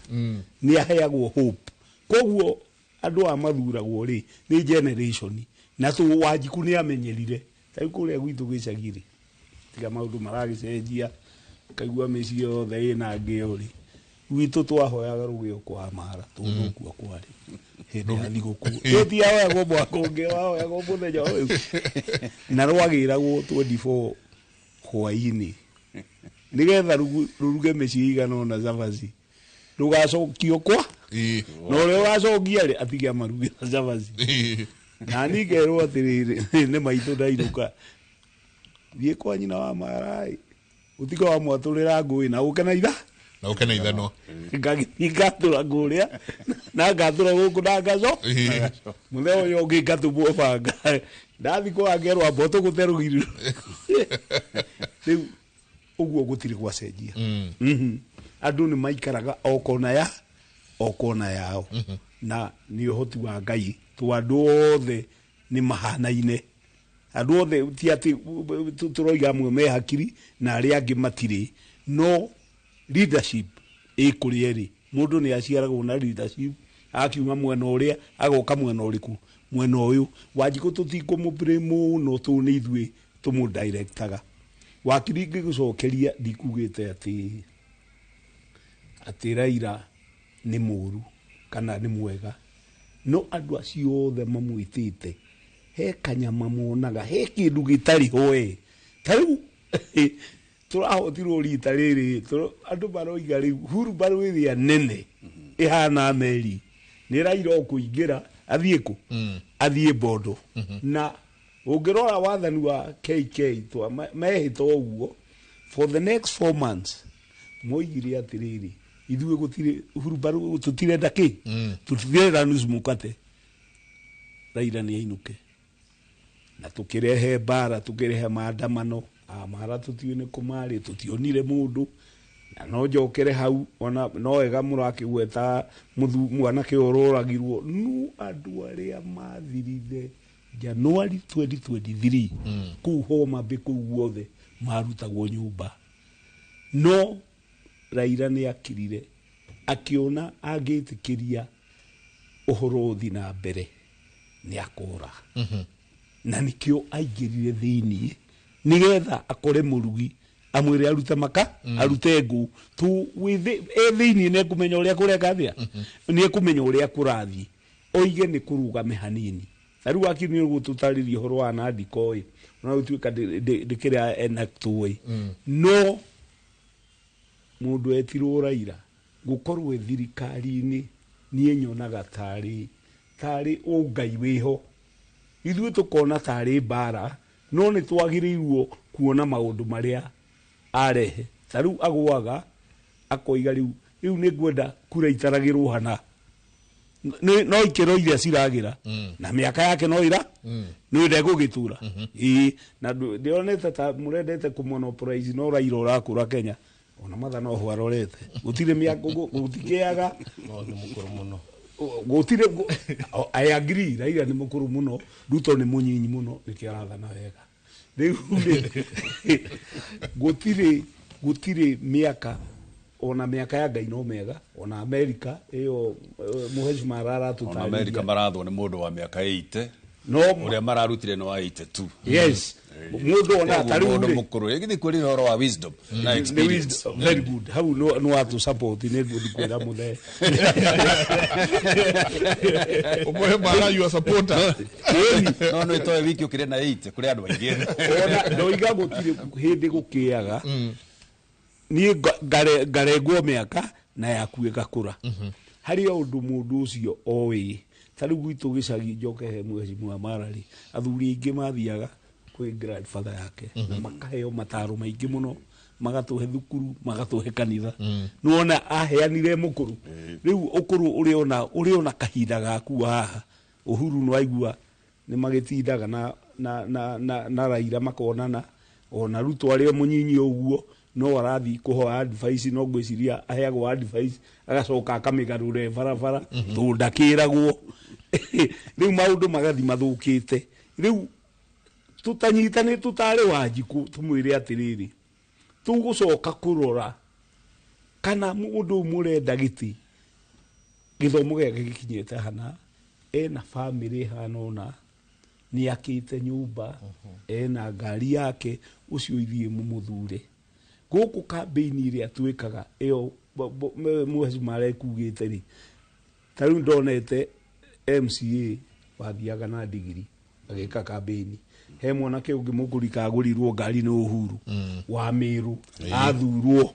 nĩ aheagwo hope. Koguo andũ aya mathuragwo rĩ nĩ generation, na tũ Wanjikũ nĩ amenyerire. Ta rĩu kũrĩa gwitũ gĩcagi rĩ, tiga maũndũ maragĩcenjia, kaigua mĩciĩ yothe ĩna ngĩo rĩ, gwitũ twahoyaga rũgĩo kwa mara tondũ kuo kwarĩ hĩndĩ ya thigũkũ. Tũtiahoyagwo mwaka ũngĩ, wahoyagwo mũthenya ũyũ na rwagĩragwo 24 hwainĩ nĩgetha rũruge mĩciĩ igana ũna cabaci, rũgacokio kwa na ũrĩa ũgacokia rĩ atige amarugĩra cabaci. Na niĩ ngerwo atĩrĩrĩ, nĩ maitũ ndainũka thiĩ kwa nyina wa maraĩ ũtige wamwatũrĩra ngũĩ na ũke na itha na ũke na ithanwa. Ngagĩthiĩ ngatũra ngũrĩa na ngatũra gũkũ na ngaco mũthenya ũyũ ũngĩ ngatũmwo banga ndathi kwa ngerwo amba ũtũgũte rũgiri rĩu ũguo gũtirĩ gwacenjia. Andũ nĩ maikaraga o kona ya o kona yao na nĩ ũhoti wa Ngai to andũ othe nĩ mahanaine. Andũ othe ti atĩ tũroiga amwe me hakiri na arĩa angĩ matirĩ, no leadership ĩ kũrĩa ĩrĩ. Mũndũ nĩ aciaragwo na leadership, akiuma mwena ũrĩa agoka mwena ũrĩkũ, mwena ũyũ. Wanjikũ tũtikũmũblame mũno tũ nĩ ithuĩ tũmũdirectaga. Wakiri, ngĩgũcokeria ndikugĩte atĩ Raila nĩ mũru kana nĩ mwega, no andũ acio othe mamwĩtĩte he kanyama monaga, he kĩndũ gĩtarĩ ho. Ĩ ta rĩu tũrahotirwo rita rĩrĩ, andũ maroiga rĩu hurumbarũ ĩrĩa nene ĩhana meri nĩ Raila ũkũingĩra athiĩ kũ, athiĩ Bondo. Na ũngĩrora wathani wa KK twa mehĩta ũguo for the next 4 months moigire atĩrĩrĩ, ithuĩ gũtirĩ hurumbarũ, tũtirenda kĩ, tũtirenda nusu mũkate, Raila nĩ ainũke. Na tũkĩrehe mbara, tũkĩrehe maandamano amara, tũtiũĩ nĩ kũ marĩ, tũtionire mũndũ. Na no njokere hau ona no wega mũrakĩgweta mwanake ũyũ ũroragirwo nu andũ arĩa mathirire January 2023 kũu Homa Bay, kũu guothe marutagwo nyũmba, no Raila nĩ akirire akĩona angĩtĩkĩria ũhoro ũthi na mbere nĩ akora, na nĩkĩo aingĩrire thĩiniĩ nĩgetha akore mũrugi amwĩre arute maka, arute ngũ tu e thĩiniĩ nĩ ekũmenya ũrĩa kũreka atĩa, nĩ ekũmenya ũrĩa kũrathiĩ, oige nĩ kũrugame hanini. Ta rĩu akiri nĩ ũgũtũtarĩria ũhoro wa nandiko ĩ, ona gũtuĩka ndĩkĩrĩa enactwo ĩ, no mũndũ etirwo Raila gũkorwo e thirikari-inĩ, niĩ nyonaga tarĩ ũngai wĩho, ithuĩ tũkona tarĩ mbara, no nĩ twagĩrĩirwo kuona maũndũ marĩa arehe. Ta rĩu agũaga akoiga rĩu nĩ ngwenda kura itaragĩrwo hana. No ikĩro iria ciragĩra na mĩaka yake no ira nĩ ndegũgĩtura ĩĩ na ndĩronete ta mũrendete kũmonopolize, no Raila ũrakũra Kenya ona matha no ho arorete, gũtirĩ mĩaka gũtikĩaga. No nĩ mũkũrũ mũno. Gũtirĩ I agree, Raila nĩ mũkũrũ mũno, Ruto nĩ mũnyinyi mũno, nĩkĩo arathana wega. Rĩu rĩ gũtirĩ mĩaka, ona mĩaka ya Ngai no mega, ona Amerika ĩyo mũhecima Ona Amerika araratũtarĩria. Marathwo nĩ mũndũ wa mĩaka 80. No Ũrĩa mararutire nĩ wa 82. Yes. Mũndũ ona ta rĩu Mũndũ rĩ- mũkũrũ gĩthĩ kwĩrĩ ũhoro wa wisdom na Nĩ experience. wisdom. Very good. Hau no watu support nĩ ngũthi kwĩra mũthee. Ũmũhe mara you are supporter. No no itoe wiki ũkĩrĩ na 8 kũrĩ andũ aingĩ. Ona ndoiga gũtirĩ hĩndĩ gũkĩaga. Niĩ ngarengwo mĩaka na yaku ĩgakũra. Harĩ o ũndũ mũndũ ũcio oĩ. Ta rĩu gwitũ gĩcagi njoke he mheshimiwa Marari, athuri aingĩ mathiaga kwĩ grandfather yake na makaheo mataro maingĩ mũno, magatũhe thukuru, magatũhe kanitha. Nĩwona aheanire mũkũrũ. Rĩu ũkũrũ ũrĩ ona kahinda gaku haha. Uhuru nĩwaigua nĩ magĩtindaga na Raila makonana, ona Ruto arĩ o mũnyinyi ũguo no arathiĩ kũhoya advice, no ngwĩciria aheagwo advice agacoka akamĩgarũra barabara tondũ ndakĩragwo. Rĩu maũndũ magathi mathũkĩte. Rĩu tũtanyitanĩ tũtarĩ Wanjikũ tũmwĩre atĩrĩrĩ, tũgũcoka kũrora kana mũndũ ũyũ mũrenda gĩtĩ gĩthomo gĩake gĩkinyĩte hana, ena bamĩrĩ ĩhana ũna, nĩ akĩte nyũmba, ena ngari yake, ũcio ithiĩ mũmũthure. Gũkũ kambĩini ĩrĩa twĩkaga ĩyo mheshimiwa arekugĩte rĩ, ta rĩu ndonete MCA wathiaga na ndigiri agĩka kambĩini. He mwanake ũngĩ mũkũrika agũrirwo ngari nĩ Uhuru wa Meru, athurwo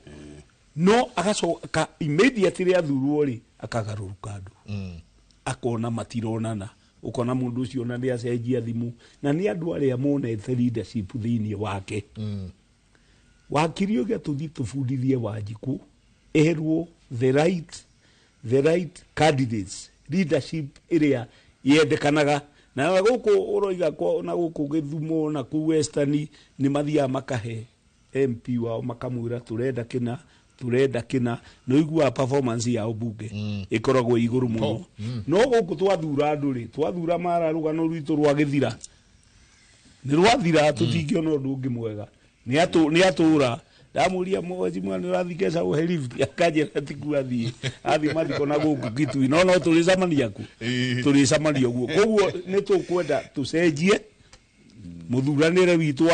no agacoka immediately athurwo rĩ akagarũrũka andũ, akona matironana, ukona mũndũ ũcio ona nĩ acenjia thimũ, na nĩ andũ arĩa monete leadership thĩinĩ wake. Wakiri ũgĩa tũthiĩ tũbundithie Wanjikũ erwo the right candidates, leadership ĩrĩa yendekanaga. Na gũkũ ũroiga na gũkũ Gĩthumo na kũu Western nĩ mathiaga makahe MP wao makamwĩra tũrenda kĩna, tũrenda kĩna, na ũiguaga performance yao bunge ĩkoragwo igũrũ mũno. No gũkũ twathura andũ rĩ, twathura mara rũgano rwitũ rwa gĩthira nĩ rwathira, tũtingĩona ũndũ ũngĩ mwega. Nĩ atũra ndamũria mheshimiwa nĩ ũrathiĩ Keca ũhe lift, akanjĩra tikuo athiĩ, athiĩ mathiko na gũkũ Kitui, no tũrĩcemania ku, tũrĩcemania ũguo. Koguo nĩ tũkwenda tũcenjie mũthuranĩre witũ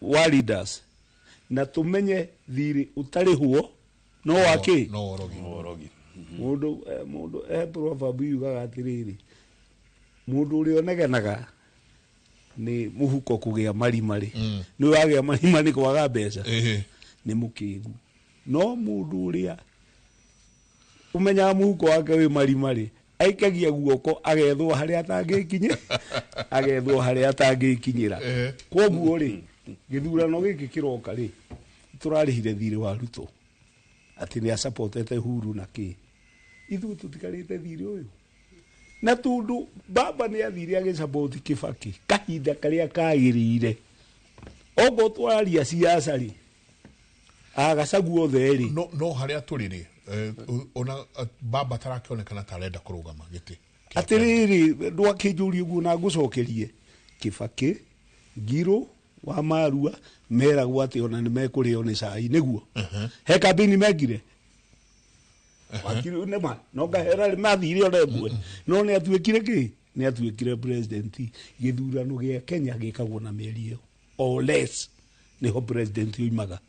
wa leaders, na tũmenye thirĩ ũtarĩhwo no wakĩ No orogi. Mũndũ proverb yugaga atĩrĩrĩ, mũndũ ũrĩa ũnegenaga nĩ mũhuko kũgĩa marima rĩ, nĩ wagĩa marima nĩ kwaga mbeca, nĩ mũkĩgu. No mũndũ ũrĩa ũmenyaga mũhuko wake wĩ marima rĩ, aikagia guoko agethwo harĩa atangĩkinyĩra, agethwo harĩa atangĩkinyĩra. Koguo rĩ, gĩthurano gĩkĩ kĩroka rĩ, tũrarĩhire thirĩ wa Ruto atĩ nĩ acapotete Uhuru na kĩ, ithuĩ tũtikarĩte thirĩ ũyũ. Na tondũ baba nĩ athire agĩcapoti Kibaki kahinda karĩa kagĩrĩire, okorwo twararia siasa rĩ, agacagu othe rĩ. No harĩa tũrĩ rĩ, ona baba tarakĩonekana ta arenda kũrũgama gĩtĩ. Atĩrĩrĩ, ndwakĩnjũrie ũguo na ngũcokerie. Kibaki, Ngirũ wa Marua meragwo atĩ ona nĩ mekũrĩo nĩ cai, nĩguo he kambĩini mekire. Wakiri nĩma no ngahera nĩ mathire ona ĩmwe, no nĩ atuĩkire kĩ, nĩ atuĩkire president. Gĩthurano gĩa Kenya gĩkagwo na mĩeri ĩyo or less, nĩho president oimaga.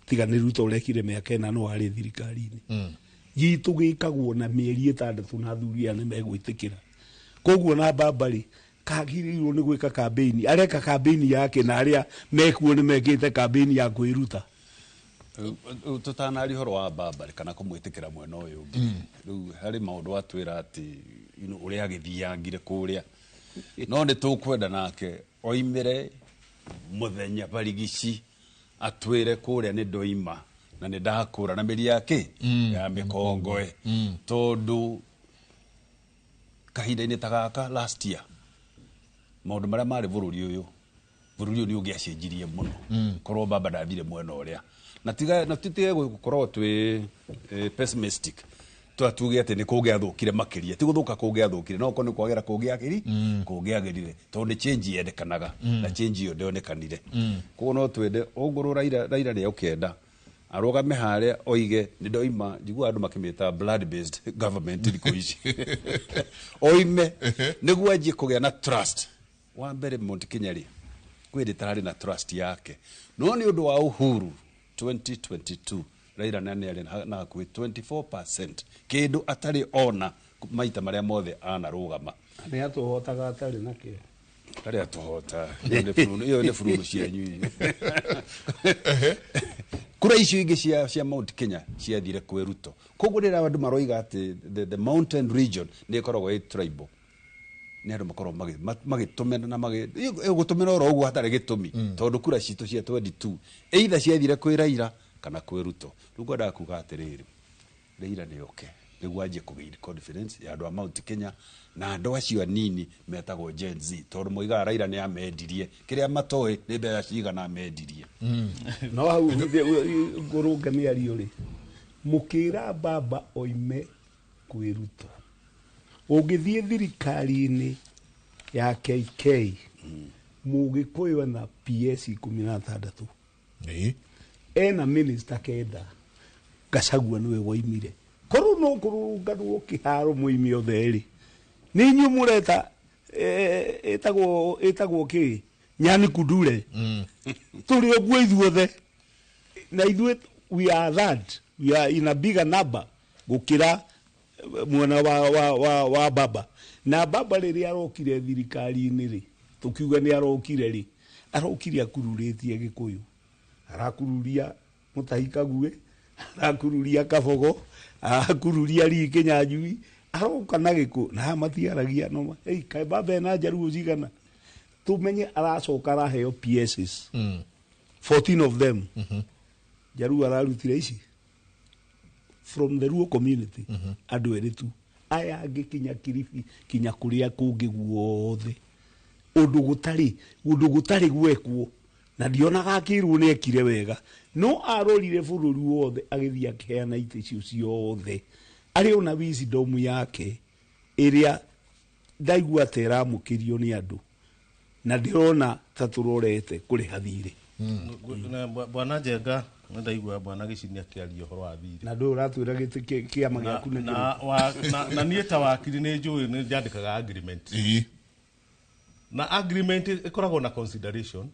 Tiga nĩ Ruto ũrekire mĩaka ĩna no arĩ thirikari-inĩ. Gitũ gĩkagwo na mĩeri 6 na athuri aya nĩ megwĩtĩkĩra. Koguo na baba rĩ, kagĩrĩirwo nĩ gwĩka kambĩini, areka kambĩini yake na arĩa mekuo nĩ mekĩte kambĩini ya kwĩruta. Tũtanaria ũhoro wa baba rĩ, kana kũmwĩtĩkĩra mwena ũyũ ũngĩ, rĩu harĩ maũndũ atwĩra atĩ ũrĩa agĩthiangire kũrĩa, no nĩ tũkwenda nake oimĩre mũthenya barigici atwĩre kũrĩa nĩ ndoima na nĩ ndakũra na mĩri yake ya mĩkongoe. Tondũ kahinda-inĩ ta gaka last year, maũndũ marĩa marĩ bũrũri ũyũ, bũrũri ũyũ nĩ ũngĩacenjirie mũno korwo baba ndathire mwena ũrĩa. Na tiga na tutige gũkorwo twĩ pessimistic, twatuge atĩ nĩ kũngĩathũkire makĩria, ti gũthũka kũngĩathũkire, no korwo nĩ kwagĩra kũngĩagĩrire, tondũ nĩ change yendekanaga na change ĩyo ndĩonekanire. Koguo no twende ongorwo Raila nĩ ũkĩenda arũgame harĩa oige nĩ ndoima, njiguaga andũ makĩmĩta blood based government thikũ ici, oime nĩguo anjie kũgĩa na trust Wa mbere Mount Kenya rĩ, kwĩ hĩndĩ tararĩ na trust yake, no nĩ ũndũ wa Uhuru 2022 Raila na nĩ arĩ na hakuhĩ 24%, kĩndũ atarĩ ona maita marĩa mothe anarũgama. Nĩ atũhotaga atarĩ na kĩo. Arĩa tũhota iyo nĩ bururu cianyu inyuĩ. Kura icio ingĩ cia Mount Kenya ciathire kwĩ Ruto. Koguo rĩrĩa andũ maroiga atĩ the mountain region nĩ ĩkoragwo ĩ tribal, nĩ andũ makoragwo magĩtũmena na gũtũmena oro ũguo hatarĩ gĩtũmi, tondũ kura citũ cia 22 either ciathire kwĩ Raila kana kwĩ Ruto. Rĩu ngwendaga kuga atĩrĩrĩ, Raila nĩ oke nĩguo anjie kũgain confidence ya andũ a Mount Kenya na andũ acio anini metagwo Gen Z, tondũ moigaga Raila nĩ amendirie, kĩrĩa matoĩ nĩ mbeca cigana amendirie. No hau ngũrũnge mĩario rĩ, mũkĩra baba oime kwĩ Ruto, ũngĩthiĩ thirikari-inĩ ya KK, Mũgĩkũyũ ena PS 16, ena minister 9, Gachagua nĩwe woimire. Korwo no kũrũrũnganwo kĩharo mũime othe rĩ, nĩ inyuĩ mũreta ĩtagwo kĩ Nyani Kundure, tũrĩ ũguo ithuothe, na ithuĩ we are that, we are in a bigger number gũkĩra mwena wa baba. Na baba rĩrĩa arokire thirikari-inĩ rĩ, tũkiuga nĩ arokire rĩ, arokire akururĩtie Gĩkũyũ, arakururia Mutahi Kagwe, arakururia Kabogo, arakururia Lee Kinyanjui, aroka na Gĩkũyũ na matiaragia no hey, kaĩ baba ena njaruo cigana, tumenye aracoka araheo PSs 14 of them. Njaruo ararutire ici from the Luo community, andũ erĩ tu, aya angĩ kinya Kilifi kinya kũrĩa kũngĩ guothe, ũndũ gũtarĩ gwekwo, na ndionaga akĩrwo nĩ ekire wega, no arorire bũrũri wothe agĩthiĩ akĩheana itĩ icio ciothe, arĩ ona wisdom yake ĩrĩa ndaigua ta ĩramũkĩrio nĩ andũ, na ndĩrona ta tũrorete kũrĩha thirĩ. Bwana Njenga, nĩ ndaigua bwana Gĩcini akĩaria ũhoro wa thirĩ. Na ndũĩ ũratwĩra gĩtĩ kĩama gĩaku nĩ kĩrĩkũ? Na niĩ ta wakiri nĩ njũĩ nĩ njandĩkaga agreement. Na agreement ĩkoragwo na consideration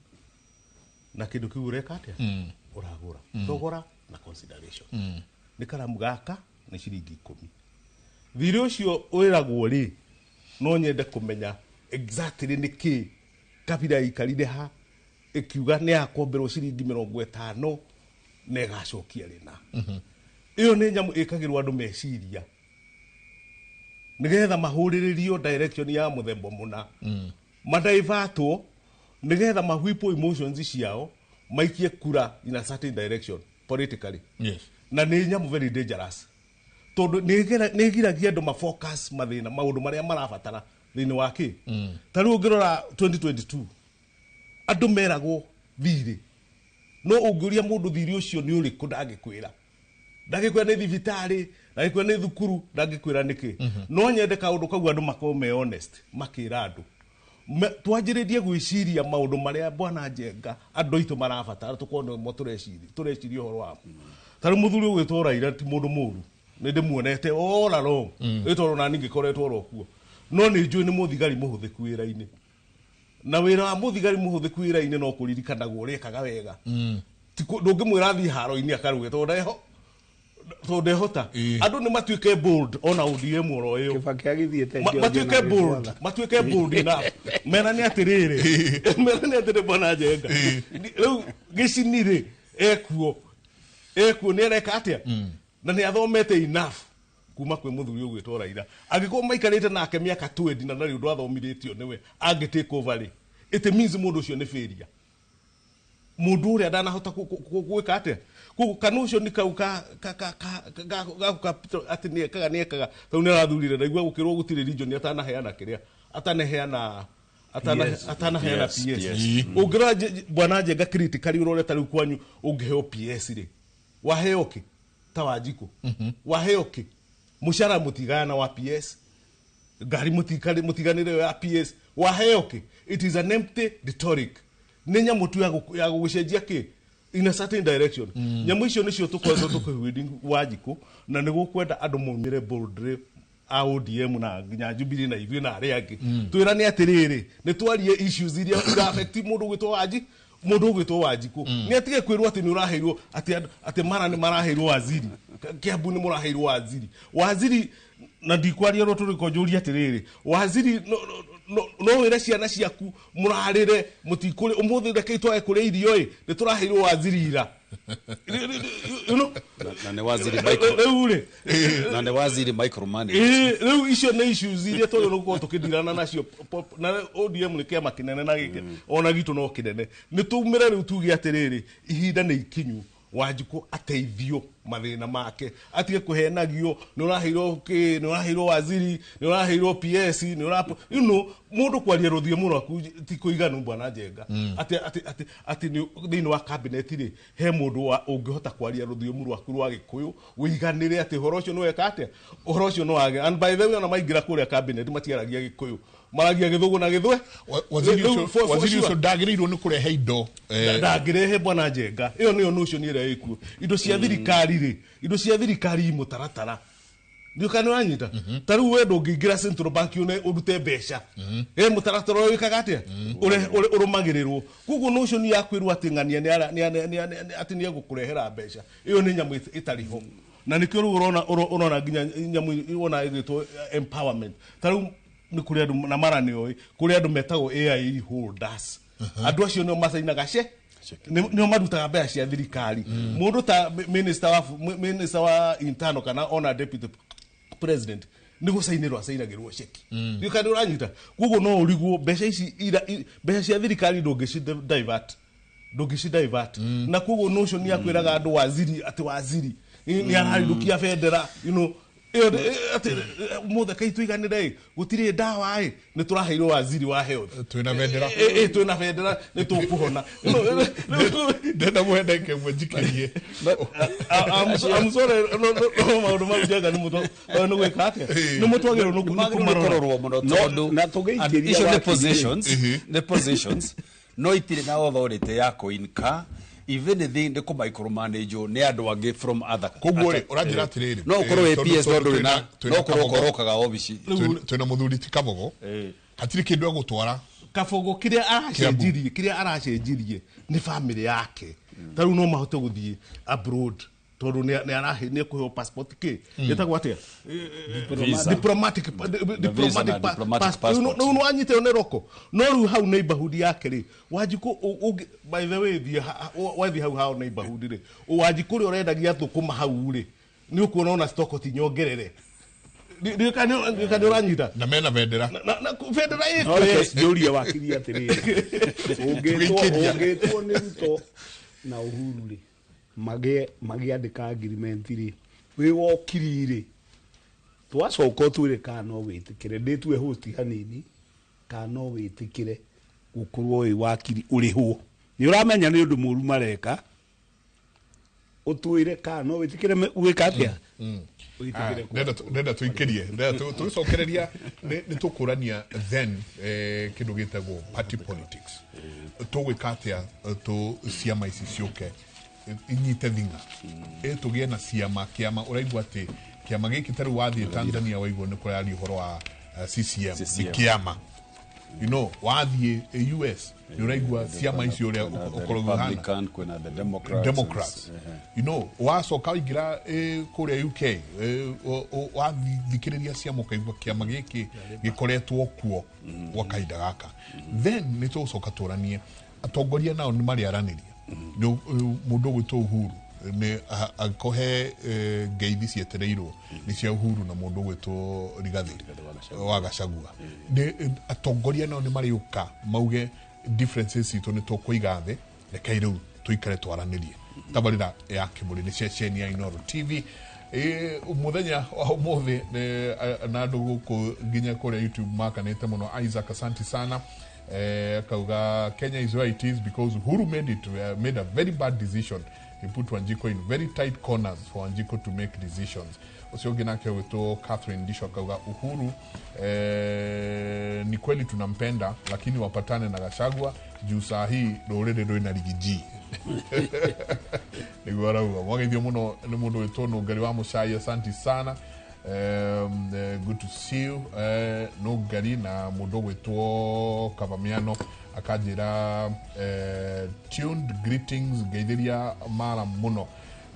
na kĩndũ kĩu ũreka atĩa? Ũragũra. Thogora na consideration. Nĩ karamu gaka nĩ ciringi 10. Thirĩ ũcio wĩragwo rĩ, no nyende kũmenya exactly nĩ kĩ kabira ikarire ha ĩkiuga nĩ yakomberwo ciringi 50 na ĩgacokia rĩna. Ĩyo nĩ nyamũ ĩkagĩrwo andũ meciria nĩgetha mahũrĩrĩrio direction ya mũthemba mũna, madaivatwo nĩgetha mahwipwo emotions ciao maikie kura in a certain direction politically. Na nĩ nyamũ very dangerous, tondũ nĩ ĩgiragia andũ mafocus mathĩna maũndũ marĩa marabatara thĩinĩ wa kĩ. Ta rĩu ũngĩrora 2022 andũ meragwo thirĩ, no ũngĩũria mũndũ thirĩ ũcio nĩ ũrĩkũ ndangĩkwĩra. Ndangĩkwĩra nĩ thibitarĩ, ndangĩkwĩra nĩ thukuru, ndangĩkwĩra nĩkĩ. No nyende kaũndũ kau andũ makorwo me honest makĩra andũ. Twanjĩrĩrie gwĩciria maũndũ marĩa bwana Njenga andũ aitũ marabatara, tũkorwo nĩmo tũreciria ũhoro wamo. Ta rĩu mũthuri ũgwĩtwo Raila ti mũndũ mũũru, nĩ ndĩmuonete all along, ĩ tondũ nani ngĩkoretwo oro kuo, no nĩ njũĩ nĩ mũthigari mũhũthĩku wĩra-inĩ, na wĩra wa mũthigari mũhũthĩku wĩra-inĩ no kũririkanagwo ũrĩkaga wega. Ndũngĩmwĩra athiĩ haro-inĩ akarũge tondũ ndehota. Andũ nĩ matuĩke bold ona ODM oro ĩyo. Kĩbaki agĩthiĩte Matuĩke bold, matuĩke bold enough. Merane atĩrĩrĩ, merane atĩrĩ bwana Njenga. Rĩu Gĩcini rĩ, ekuo nĩ areka atĩa? Na nĩ athomete enough kuma kwĩ mũthuri ũgwĩtwo Raila. Angĩkorwo maikarĩte nake mĩaka 20 na ndarĩ ũndũ athomithĩtio nĩwe, angĩ take over rĩ, it means mũndũ ũcio nĩ failure. Mũndũ ũrĩa ndanahota gwĩka atĩa? Koguo kana ũcio nĩ kau ka atĩ nĩ ekaga, tondũ nĩ arathurire, ndaigua gũkĩrwo gũtirĩ region atanaheana kĩrĩa, atanaheana PS. Ũngĩrora bwana Njenga critically ũrore ta rĩu kwanyu ũngĩheo PS rĩ, waheo kĩ? Ta Wanjikũ. Waheo kĩ? Mũcara mũtigana wa PS, ngari mũtiganĩre ya PS, waheo kĩ? It is an empty rhetoric. Nĩ nyamũ tu ya gũgũcenjia kĩ? In a certain direction. Nyamũ icio nĩcio tũkoretwo tũkĩhwĩnding Wanjikũ, na nĩ gũkwenda andũ maumĩre boldly A ODM na nginya Jubilee na ithuĩ na arĩa angĩ twĩrane atĩrĩrĩ, nĩ twarie issues iria ira affect mũndũ ũgwĩtwo Wanji, mũndũ ũgwĩtwo Wanjikũ nĩ atige kwĩrwo atĩ nĩ ũraheirwo atĩ mara nĩ maraheirwo waziri, Kiambu nĩ mũraheirwo waziri, waziri na ndikwaria ro tũrĩko njũrie atĩrĩrĩ, waziri no wĩre ciana ciaku mũrarĩre mũtikũrĩ ũmũthĩ, rekei twage kũrĩa irio ĩ, nĩ tũraheirwo waziri ira. You know? Na nĩ waziri micro Rĩu rĩ na nĩ waziri micromanage. Ĩĩ, rĩu icio nĩ issues iria twagĩrĩirwo gũkorwo tũkĩndirana nacio. Na ODM nĩ kĩama kĩnene na gĩkĩ ona gitũ no kĩnene. Nĩ tumĩre rĩu tuge atĩrĩrĩ, ihinda nĩ ikinyu Wanjikũ ateithio mathĩna make, atige kũhenagio nĩ ũraheirwo kĩ, nĩ ũraheirwo waziri, nĩ ũraheirwo PS, nĩ ũra mũndũ kwaria rũthiomi rwaku ti kũiganu, bwana Njenga. Atĩ thĩinĩ wa cabinet rĩ, he mũndũ wa ũngĩhota kwaria rũthiomi rwaku rwa Gĩkũyũ wĩiganĩre atĩ ũhoro ũcio nĩ weka atĩa, ũhoro ũcio nĩ wage. And by the way, ona maingĩra kũrĩa cabinet matiaragia Gĩkũyũ, maragia Gĩthũngũ na Gĩthwe. Waziri Rĩu, ũcio for waziri sure. ũcio ndagĩrĩirwo nĩ kũrehe indo Ndangĩrehe, bwana Njenga. Ĩyo nĩyo notion ĩrĩa ĩkuo. Indo cia thirikari rĩ, indo cia thirikari i mũtaratara nĩ kana ũranyita. Ta rĩu we ndũngĩingĩra Central Bank une ũrute mbeca, ĩ mũtaratara ũrĩa wĩkaga atĩa ũrũmagĩrĩrwo. Koguo notion ya kwĩrwo atĩ ng'ania atĩ nĩ egũkũrehera mbeca, ĩyo nĩ nyamũ ĩtarĩ ho. Na nĩkĩo rĩu ũrona nginya nyamũ wona ĩgĩtwo empowerment. Ta rĩu nĩ kũrĩ andũ na mara nĩ oĩ kũrĩ andũ metagwo AIE holders. Andũ acio nĩo macainaga ce nĩo marutaga mbeca cia thirikari. Mũndũ ta minister wa internal kana ona deputy president nĩ gũcainĩrwo acainagĩrwo ceki. Ndiũĩ kana nĩ ũranyita. Koguo no ũrigwo mbeca ici mbeca cia thirikari ndũngĩci divert, ndũngĩci divert. Na koguo notion ya kwĩraga andũ waziri atĩ waziri nĩ ararindũkia bendera, ĩyo atĩ mũthĩ kai tũiganĩre ĩ, gũtirĩ ndawa ĩ, nĩ tũraheirwo waziri wa health. Twĩna bendera. Ĩ, twĩna bendera nĩ tũkũhona. Ndenda mũhe ndagĩka ĩmwe njikĩrie. I'm sorry, no maũndũ mau, Njenga, nĩ mũtwa nĩ gwĩka atĩa, nĩ mũtwagĩrĩirwo nĩ Nĩ kũmarora. kũrorwo mũno tondũ na tũgĩikĩria icio nĩ wakiri. positions, nĩ positions no itirĩ na authority ya kũinka even thĩ nĩ kũ micromanage nĩ andũ angĩ from other. Koguo rĩ, ũranjĩra atĩrĩrĩ, no ũkorwo wĩ PS no ndũrĩ na twĩna no ũkorwo Kabogo. ũkorokaga obici. Twĩna mũthuri ti Kabogo, hatirĩ kĩndũ egũtwara. Kabogo kĩrĩa aracenjirie, kĩrĩa aracenjirie nĩ family yake. Ta rĩu no mahote gũthiĩ abroad tondũ nĩ ekũheo passport kĩ ĩtagwo atĩa? Visa. Diplomatic Visa na diplomatic passport. passport. Rĩu nĩwanyita ĩyo nĩ roko. No rĩu hau neighborhood yake rĩ, Wanjikũ by the way, thiĩ wathiĩ hau hao neighborhood rĩ, Wanjikũ ũrĩa ũrendagia thũkũma hau rĩ, nĩ ũkuona ona stock ti nyongerere. Ndiũĩ kana nĩ ũranyita. Na mena bendera. Na bendera ĩ No reke njũrie wakiri atĩrĩrĩ, Tũgĩikĩria. ũngĩtwo nĩ Ruto na Uhuru rĩ, magĩandĩka agreement rĩ, wĩ wokiri rĩ, twacoka ũtwĩre kana no wĩtĩkĩre, ndĩtue host hanini, kana no wĩtĩkĩre gũkorwo wĩ wakiri ũrĩhwo. Nĩ ũramenya nĩ ũndũ mũru mareka, ũtwĩre kana no wĩtĩkĩre gwĩka atĩa, wĩtĩkĩre. Ndenda tũikĩrie, ndenda tũgĩcokereria nĩ tũkũrania then kĩndũ gĩtagwo party politics. Tũgwĩka atĩa tũ ciama ici ciũke inyite thing'a, ĩ tũgĩe na ciama kĩama ũraigua atĩ kĩama gĩkĩ. Ta rĩu wathiĩ Tanzania waigua nĩ kũraria ũhoro wa CCM nĩ CCM. kĩama. Wathiĩ US nĩ ũraigua ciama icio ũrĩa ũkoragwo ũhana. Republican, kwĩna the Democrats. Democrats. Wacoka waingĩra kũrĩa UK, wathikĩrĩria ciama ũkaigua kĩama gĩkĩ gĩkoretwo kuo gwa kahinda gaka. Then nĩ tũgũcoka tũranie atongoria nao nĩ marĩaranĩria. Mũndũ ũgwĩtwo Uhuru nĩ angĩkorwo he ngeithi cietereirwo nĩ cia Uhuru na mũndũ ũgwĩtwo Rigathi wa Gachagua. Nĩ atongoria nao nĩ marĩũka mauge differences citũ nĩ tũkũiga thĩ, rekei rĩu tũikare twaranĩrie. Tabarĩra ya Kĩmũrĩ nĩ ceceni ya Inooro TV. Mũthenya wa ũmũthĩ na andũ gũkũ nginya kũrĩa YouTube makanĩte mũno. Isaac, asante sana. Akauga Kenya is where it is because Uhuru made a very bad decision. He put Wanjiko in very tight corners for Wanjiko to make decisions. Ũcio ũngĩ nake wĩtwo Catherine Ndisho akauga Uhuru ni kweli tunampenda, lakini wapatane na Gachagua juu saa hii rũrĩrĩ rwĩna rigiji, nĩguo arauga. Mwageithio mũno nĩ mũndũ wĩtwo Nũngari wa Mũcai, asanti sana. Good to see you. No ngari na mundu gwitwo Kavamiano akanjira tuned greetings ngeithiria mara muno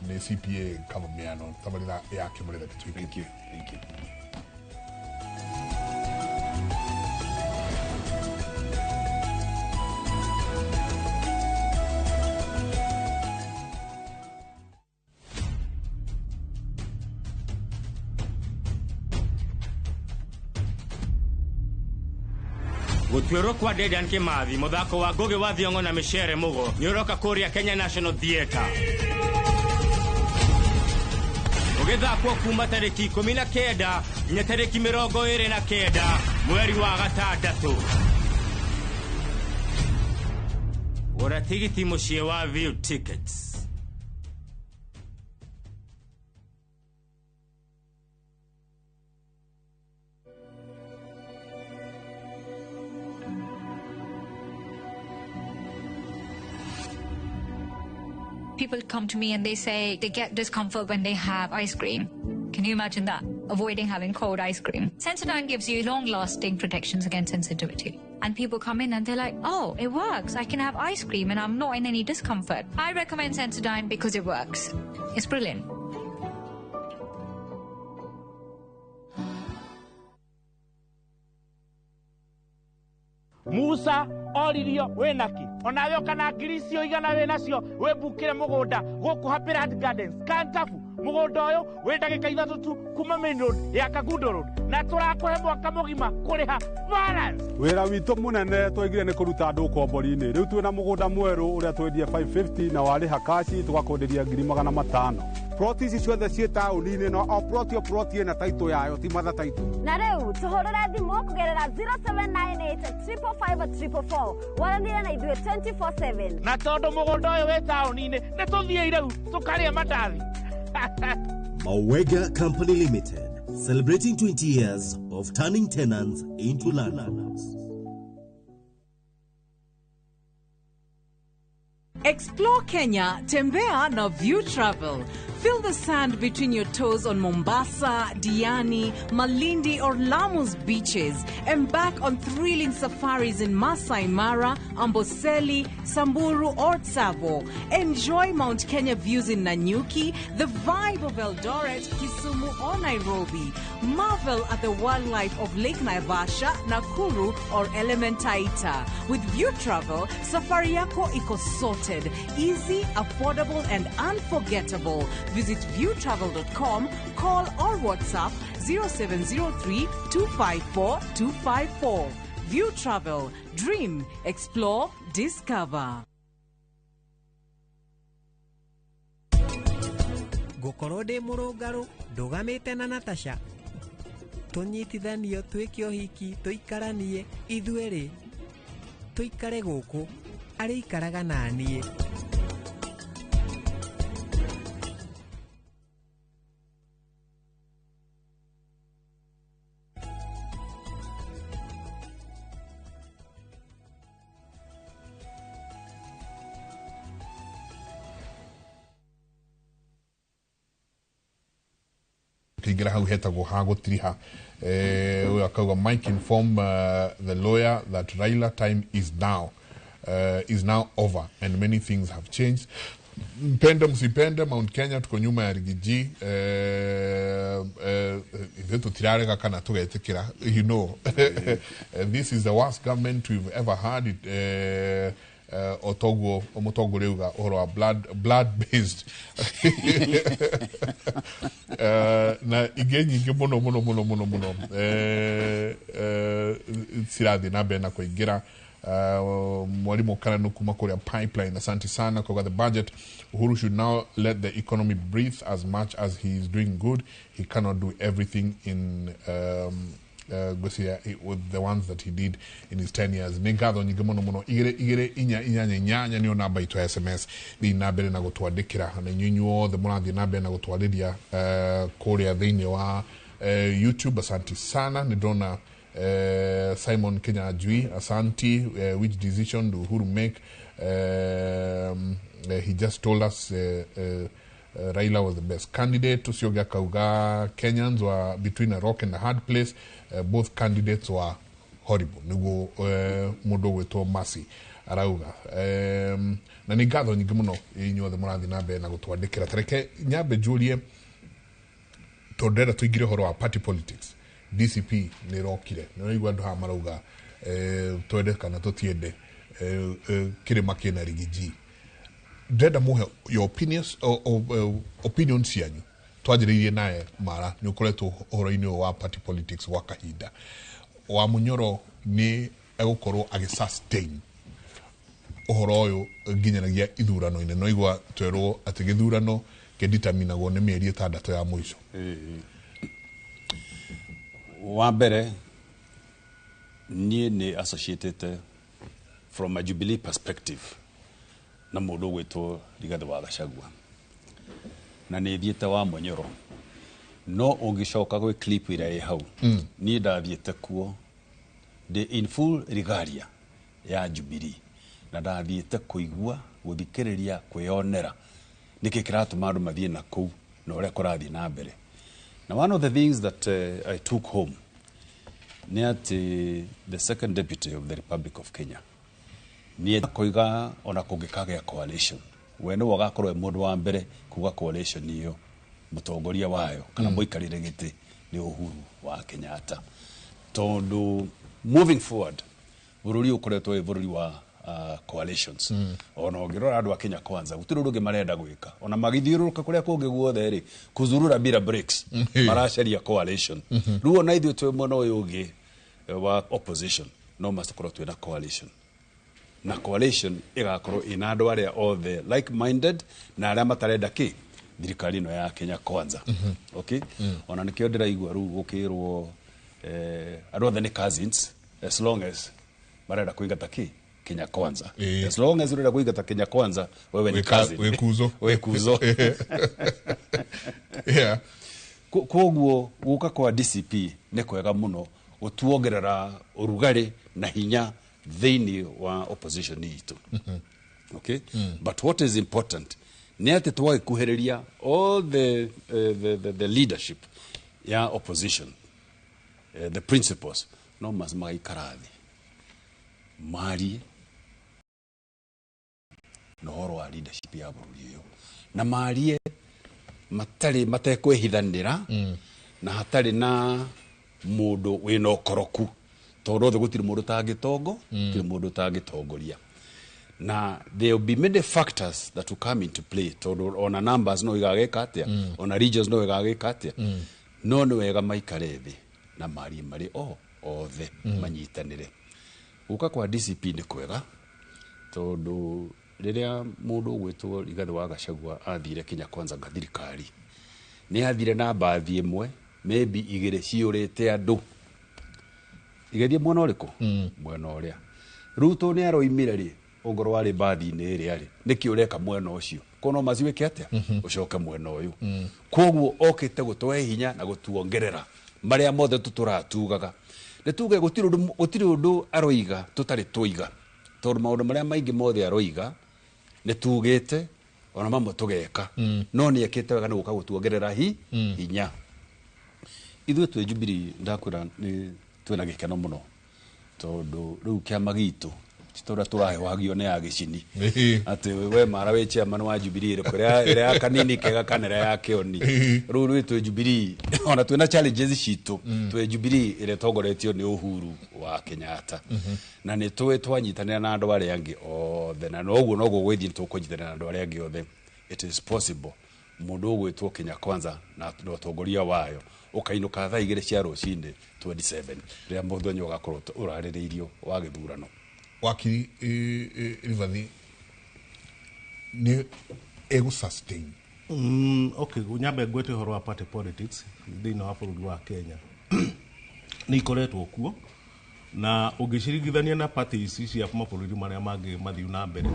ni CPA Kavamiano tabarira yake murira gituike. Thank you. Thank you. Gũtuĩrwo kwa Dedan Kimathi mũthako wa Ngugi wa Thiong'o na Micere Mugo nĩũroka kũrĩa Kenya National Theatre ũgĩthakwo kuma tarĩki 19 nginya tarĩki 29 mweri wa gatandatũ. Gũra tigiti mũciĩ wa View Tickets. People come to me and they say they get discomfort when they have ice cream. Can you imagine that? Avoiding having cold ice cream. Sensodyne gives you long-lasting protections against sensitivity. And people come in and they're like, oh, it works. I can have ice cream and I'm not in any discomfort. I recommend Sensodyne because it works. It's brilliant. Musa oririo winaki onawe kana ngiri icio igana winacio wibukire mugunda guku Happy Land Gardens Kantabu mugunda uyu wi ndagika 3 tu kuma main road ya Kangundo Road na turakuhe mwaka mugima kuriha balance. Wira witu munene twaigire ni kuruta andu ukombori-ini riu twina mugunda mweru uria twendie 550 na wariha kaci tugakwenderia 500,000. Ploti ici ciothe ciĩ taũni-inĩ no o ploti o ploti ĩna taitũ yayo ti matha taitũ. Na rĩu tũhũrĩre thimũ kũgerera 0798 555 444 waranĩre na ithuĩ 24/7. Na tondũ mũgũnda ũyũ wĩ taũni-inĩ nĩ tũthiĩ rĩu tũkarĩe mandathi. Mawega Company Limited, celebrating 20 years of turning tenants into landlords. Explore Kenya, Tembea na View Travel. Feel the sand between your toes on Mombasa, Diani, Malindi or Lamu's beaches. Embark on thrilling safaris in Masai Mara, Amboseli, Samburu or Tsavo. Enjoy Mount Kenya views in Nanyuki, the vibe of Eldoret, Kisumu or Nairobi. Marvel at the wildlife of Lake Naivasha, Nakuru or Elementaita. With View Travel, safari yako iko sorted. Easy, affordable and unforgettable. Visit viewtravel.com, call or WhatsApp 0703 254 254. View Travel. Dream, explore, discover. Ngũkorwo ndĩ mũrũngarũ ndũgamĩte na Natasha tũnyitithanio twĩke ũhiki tũikaranie ithuerĩ tũikare gũkũ arĩikaraga na niĩ. Kiingira hau hetagwo ha gutiriha. Uyu akauga Mike inform the lawyer that Raila time is now over and many things have changed. Mpende msipende, Mount Kenya tuko nyuma ya Rigiji. Ithuĩ tũtirarega kana tũgetĩkĩra, you know. This is the worst government we've ever had. Otoguo mũtongoria uga ũhoro wa blood based na ingĩ nyingĩ mũno mũno mũno mũno mũno cirathiĩ na mbere na kũingĩra. Mwalimu Karanu kuma kũrĩa Pipeline, asante sana kwa the budget. Uhuru should now let the economy breathe. As much as he is doing good, he cannot do everything in with the ones that he did in his 10 years. Nĩ ngatho nyingĩ mũno mũno. 2 2 4 8 8 nĩyo namba itũ ya SMS. Thiĩ na mbere na gũtwandĩkĩra na inyuĩ inyuothe mũrathiĩ na mbere na gũtwarĩria kũrĩa thĩinĩ wa YouTube. Asante sana. Nĩ ndona Simon Kinyanjui, asanti. Which decision do Uhuru make? He just told us Raila was the best candidate. Ũcio ũngĩ akauga Kenyans were between a rock and a hard place. Both candidates were horrible. Nĩguo mũndũ ũgwĩtwo Mercy arauga. Na nĩ ngatho nyingĩ mũno inyuothe mũrathiĩ na mbere na gũtwandĩkĩra. Tareke nyambe njũrie, tondũ ndĩrenda tũingĩre ũhoro wa party politics. DCP nĩ ĩrokire, nĩ ũraigua andũ haha marauga twende kana tũtiende, kĩrĩma kĩna Riggy G. Ndĩrenda mũhe your opinions, opinions cianyu. Twanjĩrĩirie naye Mara, nĩ ũkoretwo ũhoro-inĩ ũyũ wa party politics gwa kahinda. Wa Munyoro nĩ egũkorwo agĩ sustain ũhoro ũyũ nginyanagia ithurano-inĩ? No igua twerwo atĩ gĩthurano kĩditaminagwo nĩ mĩeri 6 ya mũico. Wa mbere, niĩ nĩ associated from a Jubilee perspective na mũndũ ũgwĩtwo Rigathĩ wa Gachagua, na nĩ thiĩte wa Munyoro, no ũngĩcoka gwĩ clip ĩrĩa ĩ hau, niĩ ndathiĩte kuo ndĩ in full regalia ya Jubilee, na ndathiĩte kũigua, gũthikĩrĩria, kwĩyonera nĩkĩ kĩratũma andũ mathiĩ na kũu na ũrĩa kũrathiĩ na mbere. Na one of the things that I took home nĩ atĩ the second deputy of the Republic of Kenya nĩ koiga ona kũngĩkagĩa coalition, we nĩwe ũgakorwo e mũndũ wa mbere kuga coalition ĩyo mũtongoria wayo kana mũikarĩre gĩtĩ nĩ Uhuru wa Kenyatta, tondũ moving forward bũrũri ũkoretwo wĩ bũrũri wa coalitions. Ona ũngĩrora andũ a Kenya Kwanza, gũtirĩ ũndũ ũngĩ marenda gwĩka, ona magĩthiũrũrũka kũrĩa kũngĩ guothe rĩ, kuzurura bila breaks, maracaria coalition. Rĩu ona ithuĩ twĩ mwena ũyũ ũngĩ wa opposition, no must korwo twĩna coalition, na coalition ĩgakorwo ĩna andũ arĩa othe like minded na arĩa matarenda kĩ thirikari ĩno ya Kenya Kwanza. Okay, ona nĩkĩo ndĩraigua rĩu gũkĩrwo andũ othe nĩ cousins as long as marenda kũingata kĩ Kenya Kwanza. As long as urenda kũingata Kenya Kwanza, wewe ni cousin. Wĩ kuzo. Wĩ kuzo. Koguo gũka kwa DCP nĩ kwega mũno gũtuongerera ũrugarĩ na hinya thĩinĩ wa opposition itũ. Okay, but what is important nĩ atĩ twagĩkuhĩrĩria all the leadership ya opposition, the principals, no mas magaikara thĩ marie na ũhoro wa leadership ya bũrũri ũyũ, na marie matarĩ matekwĩhithanĩra, na hatarĩ na mũndũ wĩna ũkoroku, tondũ othe gũtirĩ mũndũ ũtangĩtongo, gũtirĩ mũndũ ũtangĩtongoria, na there will be many factors that will come into play, tondũ ona numbers no igagĩka atĩa, ona regions no igagĩka atĩa. No nĩ wega maikare thĩ na marie marĩ o othe, manyitanĩre. Gũka kwa DCP nĩ kwega, tondũ rĩrĩa mũndũ ũgwĩtwo Rigathĩ wa Gachagua athire Kenya Kwanza nga thirikari, nĩ athire na mbathi ĩmwe, maybe igĩrĩ ciyũrĩte andũ, igĩthiĩ mwena ũrĩkũ? Mwena ũrĩa Ruto nĩ aroimire rĩ, ongorwo warĩ mbathi-inĩ ĩrĩa rĩ, nĩkĩ ũreka mwena ũcio? Kono no maciwĩke atĩa, ũcoke mwena ũyũ. Koguo okĩte gũtũhe hinya na gũtuongerera marĩa mothe tũtũratugaga. Nĩ tuge gũtirĩ ũndũ aroiga tũtarĩ tũiga, tondũ maũndũ marĩa maingĩ mothe aroiga nĩ tugĩte, ona mamwe tũgeka, no nĩ ekĩte wega nĩ gũka gũtuongerera hinya. Ithuĩ twĩ Jubilee, ndakwĩra nĩ twĩna gĩkeno mũno, tondũ rĩu kĩama gitũ ti ta ũrĩa tũrahewagio nĩ agĩcini atĩ we Mara wĩ chairman wa Jubilee ĩrĩkũ, ĩrĩa ya kanini kega kana ĩrĩa ya kĩoni. Rĩu rĩu twĩ Jubilee, ona twĩna challenges citũ, twĩ Jubilee ĩrĩa ĩtongoretio nĩ Uhuru wa Kenyatta, na nĩ tũĩ twanyitanĩra na andũ arĩa angĩ othe, na noguo noguo gwĩthiĩ tũkũnyitanĩra na andũ arĩa angĩ othe. It is possible mũndũ ũgwĩtwo Kenya Kwanza na ũtongoria wayo ũkainũka thaa 2 cia rũcinĩ 27, rĩrĩa mũthenya ũgakorwo ũrarĩrĩirio wa gĩthurano. Wakiri Rigathi nĩ ĩgũ sustain? Okay, nyambe ngwete ũhoro wa party politics thĩinĩ wa bũrũri wa Kenya. Nĩ ikoretwo kuo, na ũngĩciringithania na party ici cia mabũrũri marĩa mangĩ mathiu na mbere,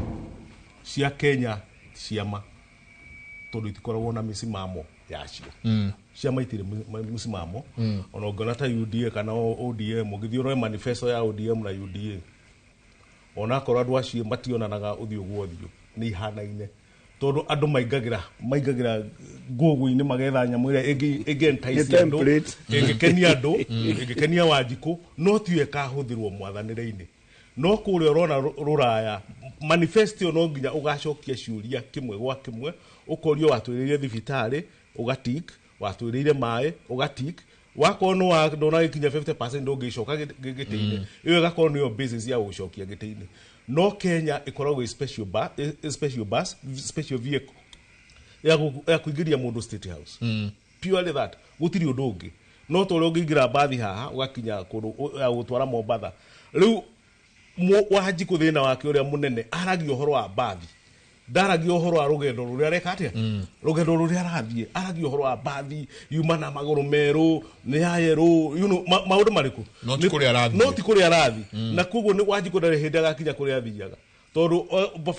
cia Kenya ciama tondũ itikoragwo na mĩcimamo yacio. Ciama itirĩ mĩcimamo. Ona ũngĩona ta UDA kana ODM, ũngĩthiĩ ũrore manifesto ya ODM na UDA, onakorwo andũ acio mationanaga ũthiũ gwa ũthiũ, nĩ ihanaine. Tondũ andũ maingagĩra ngũgũ-inĩ magetha nyamũ ĩrĩa ĩngĩ-entice Nĩ andũ, template. ĩngĩkenia andũ, ĩngĩkenia Wanjikũ, no tiyo ĩkahũthĩrwo mwathanĩre-inĩ. No kũrĩa ũrona rũraya manifesto no nginya ũgacokia ciũria kĩmwe gwa kĩmwe, ũkorio watwĩrĩire thibitarĩ ũgatik, watwĩrĩire maĩ ũgatik, wakorwo nĩ wa ndũnagĩkinya 50% ndũngĩcoka gĩtĩ-inĩ. Ĩyo ĩgakorwo nĩyo basis ya gũcokia gĩtĩ-inĩ. No Kenya ĩkoragwo ĩ special ĩ special bus, special vehicle ya kũingĩria mũndũ State House. Purely that, gũtirĩ ũndũ ũngĩ. No ta ũrĩa ũngĩingĩra mbathi haha ũgakinya kũndũ ya gũtwara Mombatha. Rĩu Wanjikũ thĩna wake ũrĩa mũnene aragia ũhoro wa mbathi, ndaragia ũhoro wa rũgendo rũrĩa areka atĩa, rũgendo rũrĩa arathiĩ, aragia ũhoro wa mbathi yuma na magũrũ merũ nĩ ya yerũ, you know, maũndũ marĩkũ. No ti kũrĩa arathiĩ. No ti kũrĩa arathiĩ. Na koguo nĩ Wanjikũ ndarĩ hĩndĩ agakinya kũrĩa athiaga, tondũ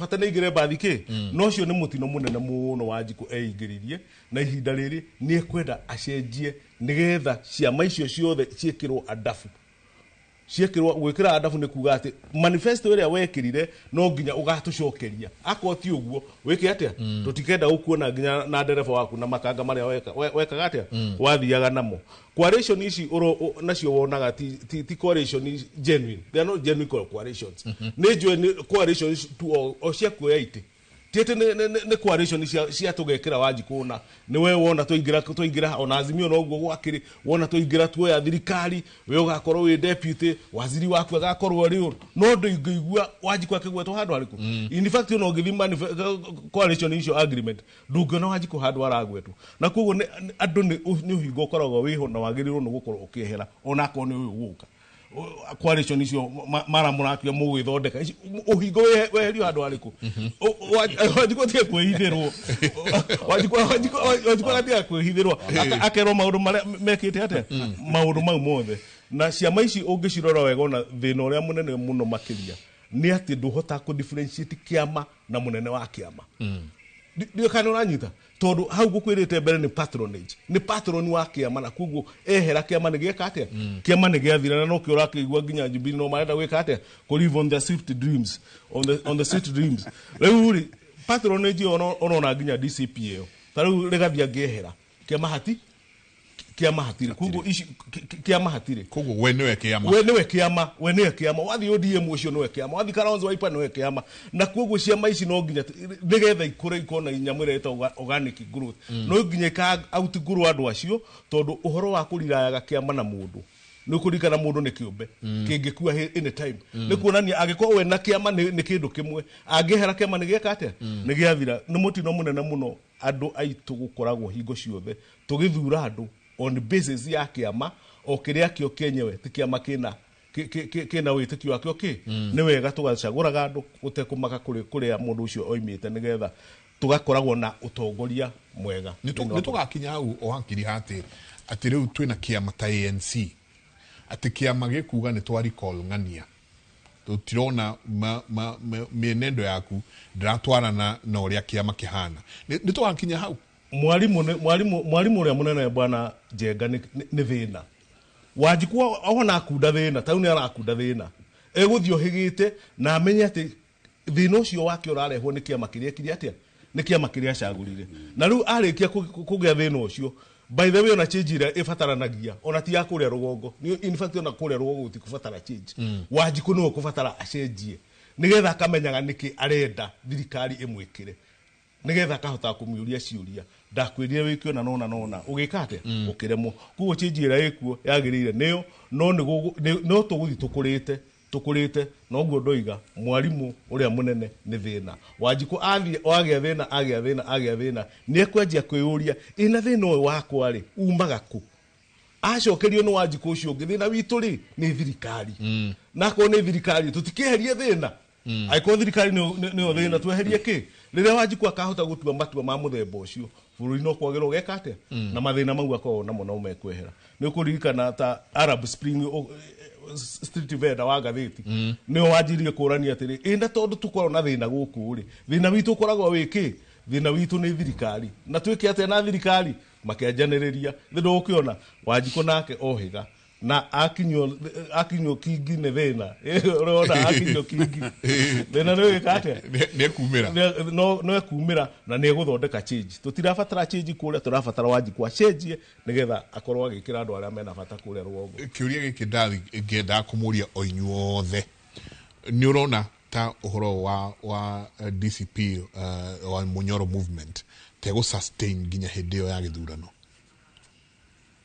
bata nĩ aingĩre mbathi kĩ. No ũcio nĩ mũtino mũnene mũno Wanjikũ eingĩririe, na ihinda rĩrĩ nĩ ekwenda acenjie nĩgetha ciama icio ciothe ciĩkĩrwo adabu. Ciĩkĩrwo gwĩkĩra adabu nĩ kuga atĩ manifesto ĩrĩa wekĩrire no nginya ũgatũcokeria, akorwo ti ũguo wĩke atĩa, tũtikenda gũkuona nginya na ndereba waku na makanga marĩa wekaga atĩa, wathiaga namo. Coalition ici nacio wonaga ti coalition genuine, they are not genuine coalitions. Nĩ njũĩ nĩ coalition tu o cia kuoya itĩ, ti atĩ nĩ coalition cia tũgekĩra Wanjikũ na nĩ we wona twaingĩra ona Azimio noguo gwakĩrĩ, wona twaingĩra tuoya thirikari we ũgakorwo wĩ deputy waziri waku agakorwo arĩ ũũ, no ndũngĩigua Wanjikũ akĩgwetwo handũ harĩkũ. In fact ona ũngĩthiĩ coalition icio agreement ndũngĩona Wanjikũ handũ aragwetwo, na koguo andũ nĩ ũhingo ũkoragwo wĩho na wagĩrĩirwo nĩ gũkorwo ũkĩehera ona akorwo nĩ ũyũ ũgũka coalition icio mara mũrakia mũgwĩthondeka ũhingo weherio handũ harĩkũ. Wanjikũ atige kwĩhithĩrwo, Wanjikũ agatiga kwĩhithĩrwo, akerwo maũndũ marĩa mekĩte atĩa, maũndũ mau mothe. Na ciama ici ũngĩcirora wega ona thĩna ũrĩa mũnene mũno makĩria nĩ atĩ ndũhotaga kũ differentiate kĩama na mũnene wa kĩama. Ndiũĩ kana ũranyita, tondũ hau ngũkwĩrĩte mbere nĩ patronage, nĩ patron wa kĩama, na koguo ehera kĩama nĩ gĩeka atĩa, kĩama nĩ gĩathira, na nokĩo ũrakĩigua nginya Jubilee no marenda gwĩka atĩa, kũ live on the swift dreams, on the sweet dreams. Rĩu rĩ patronage ĩyo ũrona nginya DCP ĩyo ta rĩu Rigathi angĩehera kĩama hati, kĩama hatirĩ, koguo ici kĩama hatirĩ, koguo we nĩwe kĩama, we nĩwe kĩama, we nĩwe kĩama, wathiĩ ODM ũcio nĩwe kĩama, wathiĩ Kalonzo Wiper nĩwe kĩama. Na koguo ciama ici no nginya nĩgetha ikũre ikona nyamũ ĩrĩa ĩtagwo organic growth, no nginya ĩka outgrow andũ acio, tondũ ũhoro wa kũrirayaga kĩama na mũndũ nĩ ũkũririkana mũndũ nĩ kĩũmbe kĩngĩkua any time. Nĩ kuonania angĩkorwo we na kĩama nĩ kĩndũ kĩmwe, angĩehera kĩama nĩ gĩeka atĩa, nĩ gĩathira. Nĩ mũtino mũnene mũno andũ aitũ gũkoragwo hingo ciothe tũgĩthura andũ on basis ya kĩama o kĩrĩa kĩo kĩenyewe, ti kĩama kĩna kĩna wĩtĩkio wakĩo kĩ. Nĩ wega tũgacagũraga andũ gũtekũmaka kũrĩa mũndũ ũcio oimĩte, nĩgetha tũgakoragwo na ũtongoria mwega. Nĩ tũgakinya hau o hakiri atĩ rĩu twĩna kĩama ta ANC, atĩ kĩama gĩkuga nĩ twa recall ng'ania, tũtirona mĩenendo yaku ndĩratwarana na ũrĩa kĩama kĩhana. Nĩ tũgakinya hau. Mwarimu ũrĩa mũnene bwana Njenga nĩ thĩna. Wanjikũ ona akunda thĩna, ta rĩu nĩ arakunda thĩna, egũthiĩ ũhĩgĩte na amenye atĩ thĩna ũcio wake ũrarehwo nĩ kĩama kĩrĩa kĩrĩa atĩa, nĩ kĩama kĩrĩa acagũrire. Na rĩu arĩkia kũgĩa thĩna ũcio, by the way ona change ĩrĩa ĩbataranagia ona ti ya kũrĩa rũgongo, in fact ona kũrĩa rũgongo gũtikũbatara change. Wanjikũ nĩwe ũkũbatara acenjie nĩgetha akamenyaga nĩkĩ arenda thirikari ĩmwĩkĩre, nĩgetha akahota kũmĩũria ciũria, ndakwĩrire wĩke ona nona nona ũgĩka atĩa, ũkĩremwo. Koguo change ĩrĩa ĩkuo yagĩrĩire nĩyo, no no tũgũthiĩ tũkũrĩte noguo ndoiga mwarimũ ũrĩa mũnene nĩ thĩna. Wanjikũ athiĩ agĩa thĩna agĩa thĩna agĩa thĩna, nĩ ekwanjia kwĩyũria ĩna thĩna ũyũ wakwa rĩ umaga kũ. Acokerio nĩ Wanjikũ ũcio ũngĩ, thĩna witũ rĩ nĩ thirikari, na akorwo nĩ thirikari tũtikĩeherie thĩna, angĩkorwo thirikari nĩyo thĩna tweherie kĩ. Rĩrĩa Wanjikũ akahota gũtua matua ma mũthemba ũcio, bũrũri no kwagĩra ũgeka atĩa, na mathĩna mau akoragwo namo no mekwehera. Nĩ ũkũririkana ta Arab Spring street vendor wa ngathĩti nĩo wanjirie kũrania atĩrĩ, ĩna tondũ tũkoragwo na thĩna gũkũ rĩ, thĩna witũ ũkoragwo wĩ kĩ, thĩna witũ nĩ thirikari, na twĩke atĩa na thirikari, makĩanjanĩrĩria. Nĩ ndũgũkĩona Wanjikũ nake ohĩga Na akinywo kingi nĩ thĩna. Ũrona akinywo kingi thĩna nĩ wĩka atĩa? Nĩ ekumĩra. No ekumĩra na nĩ egũthondeka change. Tũtirabatara change kũrĩa, tũrabatara Wanjikũ acenjie nĩgetha akorwo agĩkĩra andũ arĩa mena bata kũrĩa rũgongo. Kĩũria gĩkĩ ndathi ngĩendaga kũmũria o inyuothe, nĩ ũrona ta ũhoro wa DCP wa Munyoro movement tegũ sustain nginya hĩndĩ ĩyo ya gĩthurano,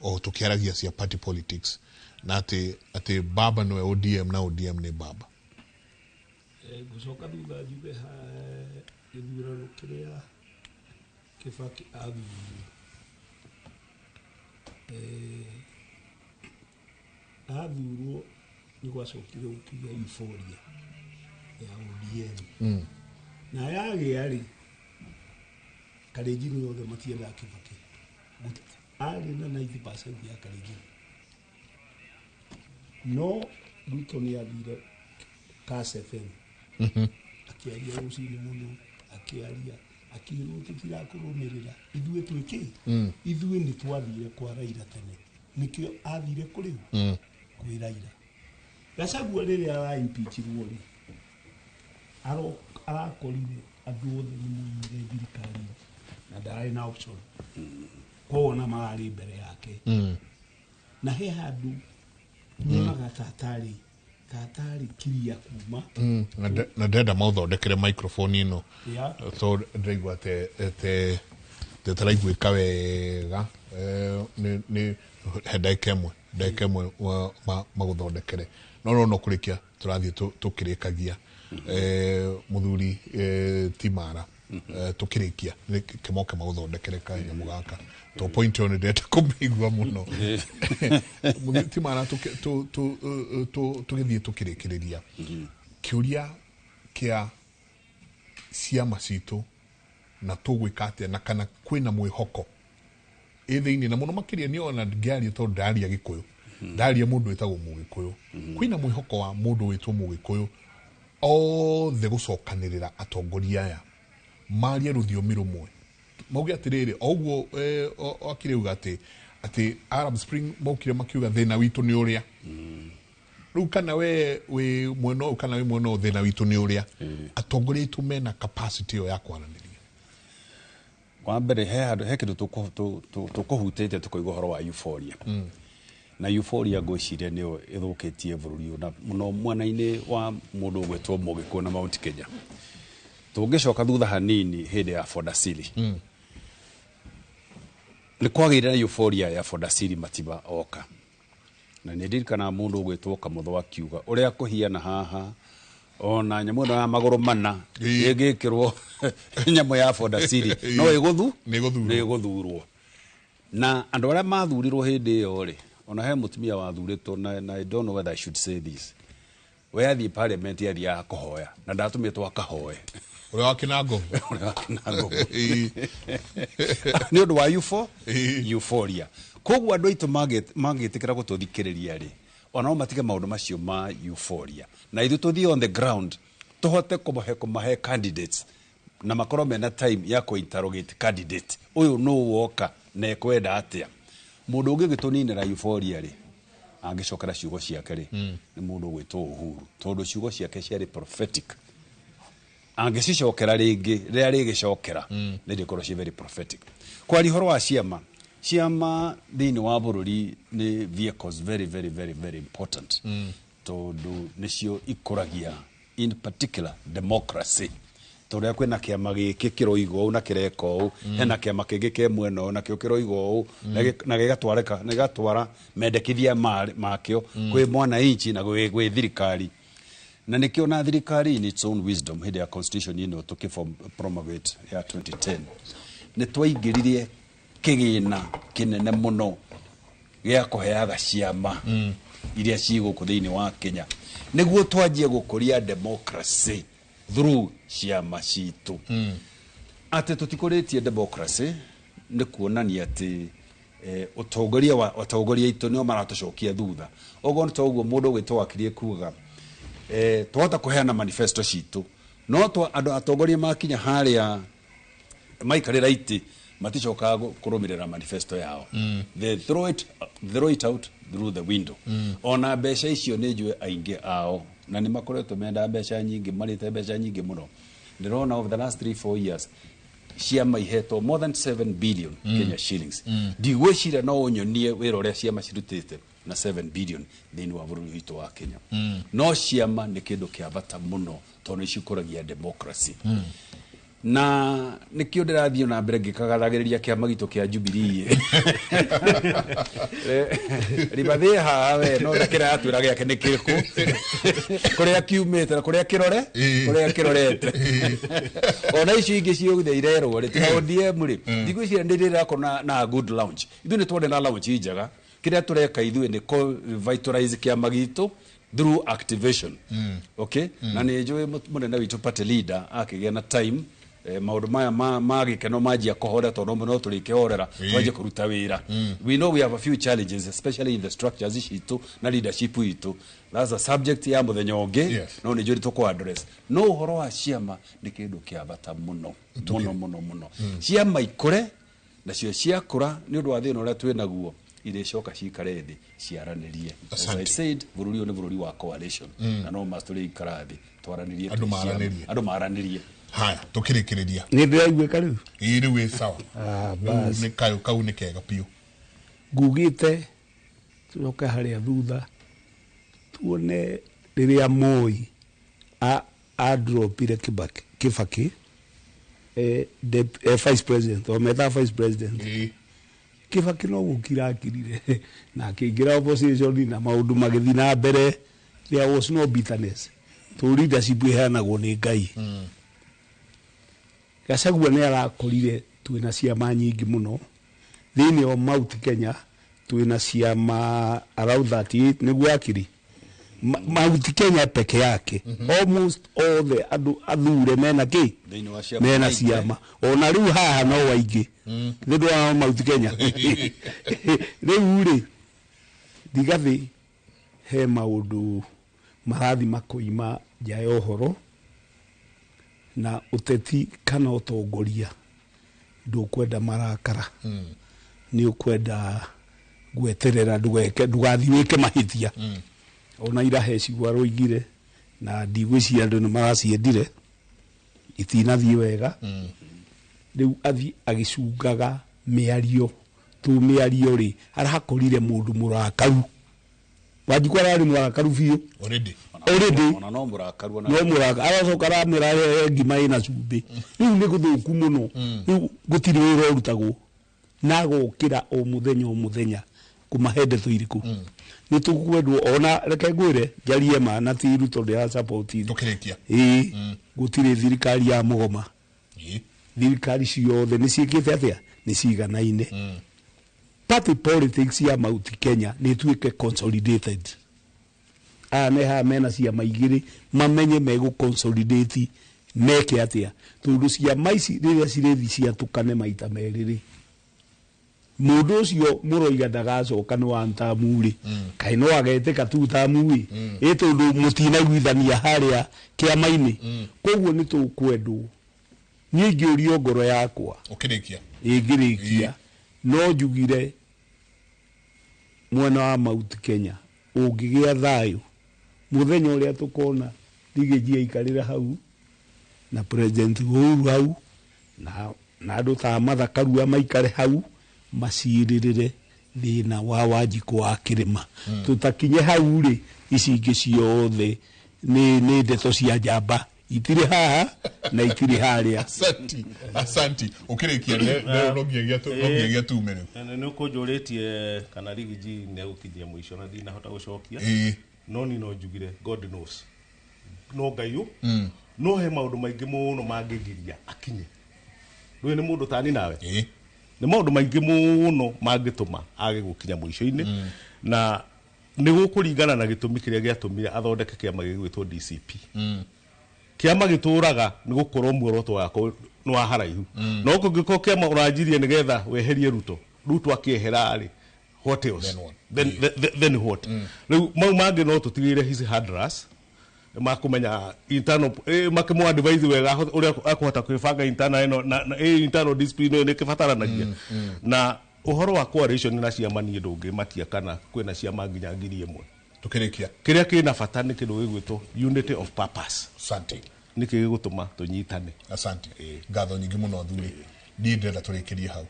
o tũkĩaragia cia party politics, na atĩ baba nĩwe ODM na ODM nĩ baba? Ngũcoka thutha njuge gĩthurano kĩrĩa Kibaki athurirwo, athurwo nĩ gwacokire gũkĩgĩa euphoria ya ODM. Na yagĩa rĩ, Kalenjin othe matiendaga Kibaki. Arĩ na 90% ya Kalenjin. No Ruto nĩ athire Kass FM, akĩaria rũcinĩ mũno, akĩaria akĩrwo tũtirakũrũmĩrĩra ithuĩ twĩ kĩ, ithuĩ nĩ twathire kwa Raila tene, nĩkĩo athire kũrĩ kwĩ Raila. Gachagua rĩrĩa araimpeachirwo rĩ, arakorire andũ othe nĩ moimire thirikari na ndararĩ na option, koguo na mararĩ mbere yake. Na he handũ nyonaga tatarĩ kiria kuma. Na ndĩrenda maũthondekere microphone ĩno, so ndĩraigua te taraiguĩka wega. Nĩ he ndagĩka ĩmwe magũthondekere, no kũrĩkia tũrathiĩ tũkĩrĩkagia. Mũthuri Timara, tũkĩrĩkia kĩmoke magũthondekere kanyamũ gaka to point ĩyo nĩ ndĩrenda kũmĩigua mũno. Mũthuri Timara, tũgĩthiĩ tũkĩrĩkĩrĩria, kĩũria kĩa ciama citũ na tũgwĩka atĩa, na kana kwĩna mwĩhoko ĩ thĩinĩ, na mũno makĩria nĩ ona ngĩaria tondũ ndaria Gĩkũyũ, ndaria mũndũ wĩtagwo Mũgĩkũyũ, kwĩna mwĩhoko wa mũndũ wĩtwo Mũgĩkũyũ othe gũcokanĩrĩra atongoria aya marie rũthiomi rũmwe, mauge atĩrĩrĩ, o ũguo akĩrĩ uga atĩ Arab Spring maukire makiuga thĩna witũ nĩ ũrĩa rĩu, kana we wĩ mwena ũyũ kana wĩ mwena ũyũ, thĩna witũ nĩ ũrĩa. Atongoria aitũ mena capacity ĩyo ya kwaranĩria? Wa mbere, he handũ he kĩndũ tũkũhutĩtie tũkoiga ũhoro wa euphoria. Na euphoria ngwĩciria nĩyo ĩthũkĩtie bũrũri ũyũ, na mũno mwena-inĩ wa mũndũ ũgwĩtwo Mũgĩkũyũ na Mount Kenya. Tũngĩcoka thutha hanini hĩndĩ ya Fodasili, nĩ kwagĩire na euphoria ya Fodasili Matiba oka, na nĩ ndirikanaga mũndũ ũgwĩtwo Kamũtho akiuga ũrĩa kũhiana haha ona nyamũ ĩno ya magũrũ mana ĩngĩkĩrwo nyamũ ya Fodasili no ĩgũthu nĩ ĩgũthurwo. Na andũ arĩa mathurirwo hĩndĩ ĩyo rĩ, ona he mũtumia wathurĩtwo, na I don't know whether I should say this, we athiĩ parliament athiaga kũhoya na ndatũmĩtwo akahoe. Ũrĩa wa Kĩnango. Ũrĩa wa Kĩnango nĩ ũndũ wa euphoria. Koguo andũ aitũ mangĩtĩkĩra gũtũthikĩrĩria rĩ, ona no matige maũndũ macio ma euphoria, na ithuĩ tũthiĩ on the ground tũhote kũmahe candidates na makorwo mena time ya kũ-interrogate candidate ũyũ nũ woka na ekwenda atĩa. Mũndũ ũngĩ gĩtũninĩra euphoria rĩ, angĩcokera ciugo ciake rĩ, nĩ mũndũ ũgwĩtwo Uhuru, tondũ ciugo ciake ciarĩ prophetic. Angĩcicokera rĩngĩ rĩrĩa rĩgĩcokera nĩ rĩkorwo ciĩ very prophetic. Kwaria ũhoro wa ciama thĩinĩ wa bũrũri nĩ vehicles very very very very important, tondũ nĩcio ikũragia in particular democracy. Tondũ kwĩna kĩama gĩkĩ kĩroiga ũũ na kĩreka ũũ, hena kĩama kĩngĩ kĩ mwena ũyũ nakĩo kĩroiga ũũ, na gĩgatwarĩka na gĩgatwara mendekithia makĩo kwĩ mwananchi na gwĩ thirikari. Na nĩkĩo na thirikari in its own wisdom hĩndĩ ya constitution ĩno tũkĩ promulgate ya 2010 nĩ twaingĩririe kĩgĩna kĩnene mũno gĩa kũheaga ciama iria ciĩ gũkũ thĩinĩ wa Kenya, nĩguo twanjie gũkũria democracy through ciama citũ. Atĩ tũtikũrĩtie democracy nĩ kuonania atĩ ũtongoria wa atongoria aitũ nĩo maratũcokia thutha. Ũguo nĩ toguo mũndũ ũgwĩtwo Wakiri kuga twahota kũheana manifesto citũ, no andũ atongoria makinya harĩa maikarĩra itĩ Maticokaga kũrũmĩrĩra manifesto yao. They throw it out through the window. Ona mbeca icio nĩ njũĩ aingĩ ao na nĩ makoretwo menda mbeca nyingĩ, marĩte mbeca nyingĩ mũno. Ndĩrona over the last 3 4 years ciama ihetwo more than 7 billion Kenya shillings. Ndigwĩciria no ũnyonie wĩra ũrĩa ciama cirutĩte na 7 billion thĩinĩ wa bũrũri witũ wa Kenya. No ciama nĩ kĩndũ kĩa bata mũno tondũ nĩ cikũragia democracy. Na nĩkĩo ndĩrathiĩ na mbere ngĩkagathagĩrĩria kĩama gitũ kĩa Jubilee. Ribathĩ haha we no kĩrĩa atwĩra gĩake nĩ kĩrĩkũ, kũrĩa kiumĩte na kũrĩa kĩrore, kũrĩa kĩrorete. Ona icio ingĩ ciothe irerwo rĩ, tiga ODM rĩ, ndigwĩciria nĩ rĩrakorwo na good launch. Ithuĩ nĩ tuone na launch njega. Kĩrĩa tũreka ithuĩ nĩ revitalize kĩama gitũ through activation. Okay, na nĩ njũĩ mũnene witũ party leader akĩgĩa na time, maũndũ maya ma gĩkeno manjia kũhorera, tondũ no tũrĩkĩhorera, twanjie kũruta wĩra. We know we have a few challenges, especially in the structures citũ na leadership itũ. That's a subject ya mũthenya ũngĩ. No nĩ njũĩ tũkũ address. No ũhoro wa ciama nĩ kĩndũ kĩa bata mũno mũno mũno mũno. Ciama ikũre, nacio ciakũra nĩ ũndũ wa thĩna ũrĩa twĩ naguo, irĩcoka cikare thĩ ciaranĩrie. As I said, bũrũri ũyũ nĩ bũrũri wa coalition. Na no must tũrĩikara thĩ twaranĩrie. Andũ twĩ ciama. maranĩrie. Andũ maranĩrie. Haya, tukĩrĩkĩrĩria. Nĩ ndĩraiguĩka rĩu? Ĩĩ, rĩu wĩ sawa. Ah, Rĩu bas. nĩ kau kau nĩ kega biũ. Ngugĩte tũcoke harĩa thutha tuone rĩrĩa Moi adropire Kibaki, vice president o metaga vice president. Kibaki no gũkira akirire na akĩingĩra opposition na maũndũ magĩthiĩ na mbere. There was no bitterness to leadership ĩheanagwo nĩ Ngai. Gachagua nĩ arakorire twĩna ciama nyingĩ mũno thĩinĩ wa Mount Kenya. Twĩna ciama around 38 nĩguo akiri. Mount Kenya peke yake, almost all the andũ athure mena kĩ? Thĩinĩ wa ciama Mena nyingĩ. ciama. Ona rĩu haha no waingĩ nĩ ũndũ wa Mount Kenya. Rĩu rĩ, Rigathĩ he maũndũ marathi makoima nja ya ũhoro na ũteti kana ũtongoria. Ndũkwenda marakara, nĩ ũkwenda gweterera ndũgeke ndũgathiĩ wĩke mahĩtia. Ona ira he ciugo aroigire na ndigwĩciria andũ nĩ maraciendire, itinathiĩ wega. Rĩu athiĩ agĩcungaga mĩario tu mĩario rĩ, arakorire mũndũ mũrakaru. Wanjikũ ararĩ mũrakaru biũ. Already. Already. Ona no mũrakaru ona No mũraka aracoka aramwĩra arehe ngima ĩna cumbĩ. Rĩu nĩ gũthũku mũno. Rĩu gũtirĩ wĩra ũrutagwo na agokĩra o mũthenya o mũthenya kũmahe ndeto irĩkũ nĩ tũkwendwo. Ona reke ngwĩre njarie ma na ti Ruto ndĩra support. Tũkĩrĩkia. Ĩĩ, gũtirĩ thirikari ya mũgoma. Thirikari ciothe nĩ ciĩkĩte atĩa? Nĩ ciganaine. Party politics ya Mount Kenya nĩ ĩtuĩke consolidated. Aya me haha mena ciama igĩrĩ mamenye megũ consolidate meke atĩa, tondũ ciama ici rĩrĩa cirĩthi ciatũkane maita merĩ rĩ, mũndũ ũcio mũroiga ndagacoka nĩ wa ntamu rĩ, kaĩ no agetĩka tu tamu ĩ ĩ tondũ mũtinaiguithania harĩa kĩama-inĩ. Koguo nĩ tũkwendwo niĩ ingĩũrio ngoro yakwa. Ũkĩrĩkia. Ĩngĩrĩkia no njugire mwena wa Mount Kenya ũngĩgĩa thayũ mũthenya ũrĩa tũkona Rigiji aikarĩra hau na President Uhuru hau na andũ ta Martha Karua maikare hau macirĩrĩre thĩna wa Wanjikũ wa kĩrĩma. Tũtakinye hau rĩ, ici ingĩ ciothe nĩ ndeto cia njamba, itirĩ haha na itirĩ harĩa. Asanti, asanti. Ũkĩrĩkia no nginyagia tume rĩu. Nĩ ũkũnjũrĩtie kana Rigiji nĩ egũkinyia mũico na ndinahota gũcokia. No ni no njugire God knows, no Ngai ũ no he maũndũ maingĩ mũno mangĩgiria akinye. Ndũĩ nĩ mũndũ tani nawe, nĩ maũndũ maingĩ mũno mangĩtũma age gũkinya mũico-inĩ, na nĩ gũkũringana na gĩtũmi kĩrĩa gĩatũmire athondeke kĩama gĩgwĩtwo DCP. Kĩama gĩtũraga nĩ gũkorwo muoroto wako nĩ wa haraihu. No kũngĩkorwo kĩama ũranjirie nĩgetha weherie Ruto, Ruto akĩehera rĩ, what else? Then what? Rĩu mau mangĩ no tũtigĩre his handlers. Makũmenya internal makĩmũ advise wega ũrĩa akũhota kwĩbanga internal ĩno na internal discipline ĩyo nĩ ĩkĩbataranagia. Na ũhoro wa coalition na ciama, niĩ ndũngĩmakia kana kwĩna ciama nginya 1000. Tukĩrĩkia, kĩrĩa kĩna bata nĩ kĩndũ gĩgwĩtwo unity of purpose. Asante. Nĩkĩ gĩgũtũma tũnyitane. Asante, ngatho nyingĩ mũno athuri. Niĩ ndĩrenda tũrĩkĩrie hau.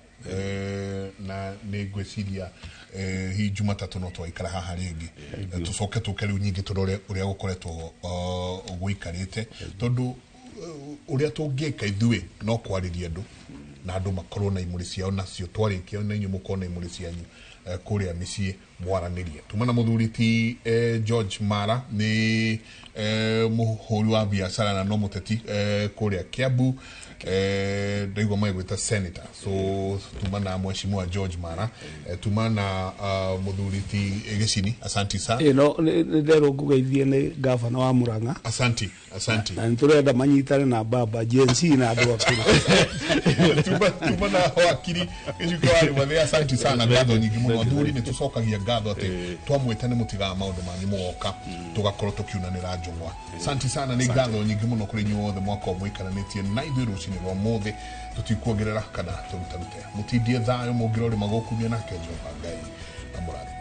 Na nĩ ngwĩciria hihi Jumatatũ no twaikara haha rĩngĩ. Tũcoke tũke rĩu nyingĩ tũrore ũrĩa gũkoretwo gũikarĩte, tondũ ũrĩa tũngĩka ithuĩ no kwarĩria andũ na andũ makorwo na imũrĩ ciao, nacio twarĩkia na inyuĩ mũkorwo na imũrĩ cianyu kũrĩa mĩciĩ mwaranĩrie. Tuma na mũthuri ti George Mara, nĩ mũhũri wa biacara na no mũteti kũrĩa Kiambu. Ndaigua magĩgwĩta senator, so tuma na mheshimiwa George Mara. Tuma na mũthuri ti Gĩcini, asanti sana. Ĩno nĩ nderwo ngũgeithie nĩ gavana wa Murang'a. Asanti, asanti. Na nĩ tũrenda manyitane na baba Gen Z na andũ akũrũ. Tuma na wakiri Gĩcuka wa Rĩmathĩ, asanti sana, ngatho nyingĩ mũno athuri. Nĩ tũcokagia ngatho atĩ twamwĩta nĩ mũtigaga maũndũ manyu mũgoka tũgakorwo tũkiunanĩra njũng'wa. Asanti sana, nĩ ngatho nyingĩ mũno kũrĩ inyuĩ othe mwakorwo mũikaranĩtie na ithuĩ rũcinĩ rwa mũthĩ. Tũtikuongerera kana tũrutarute, mũtindie thayũ mũngĩrorĩma gũkumia nake Jehova Ngai amũrathime.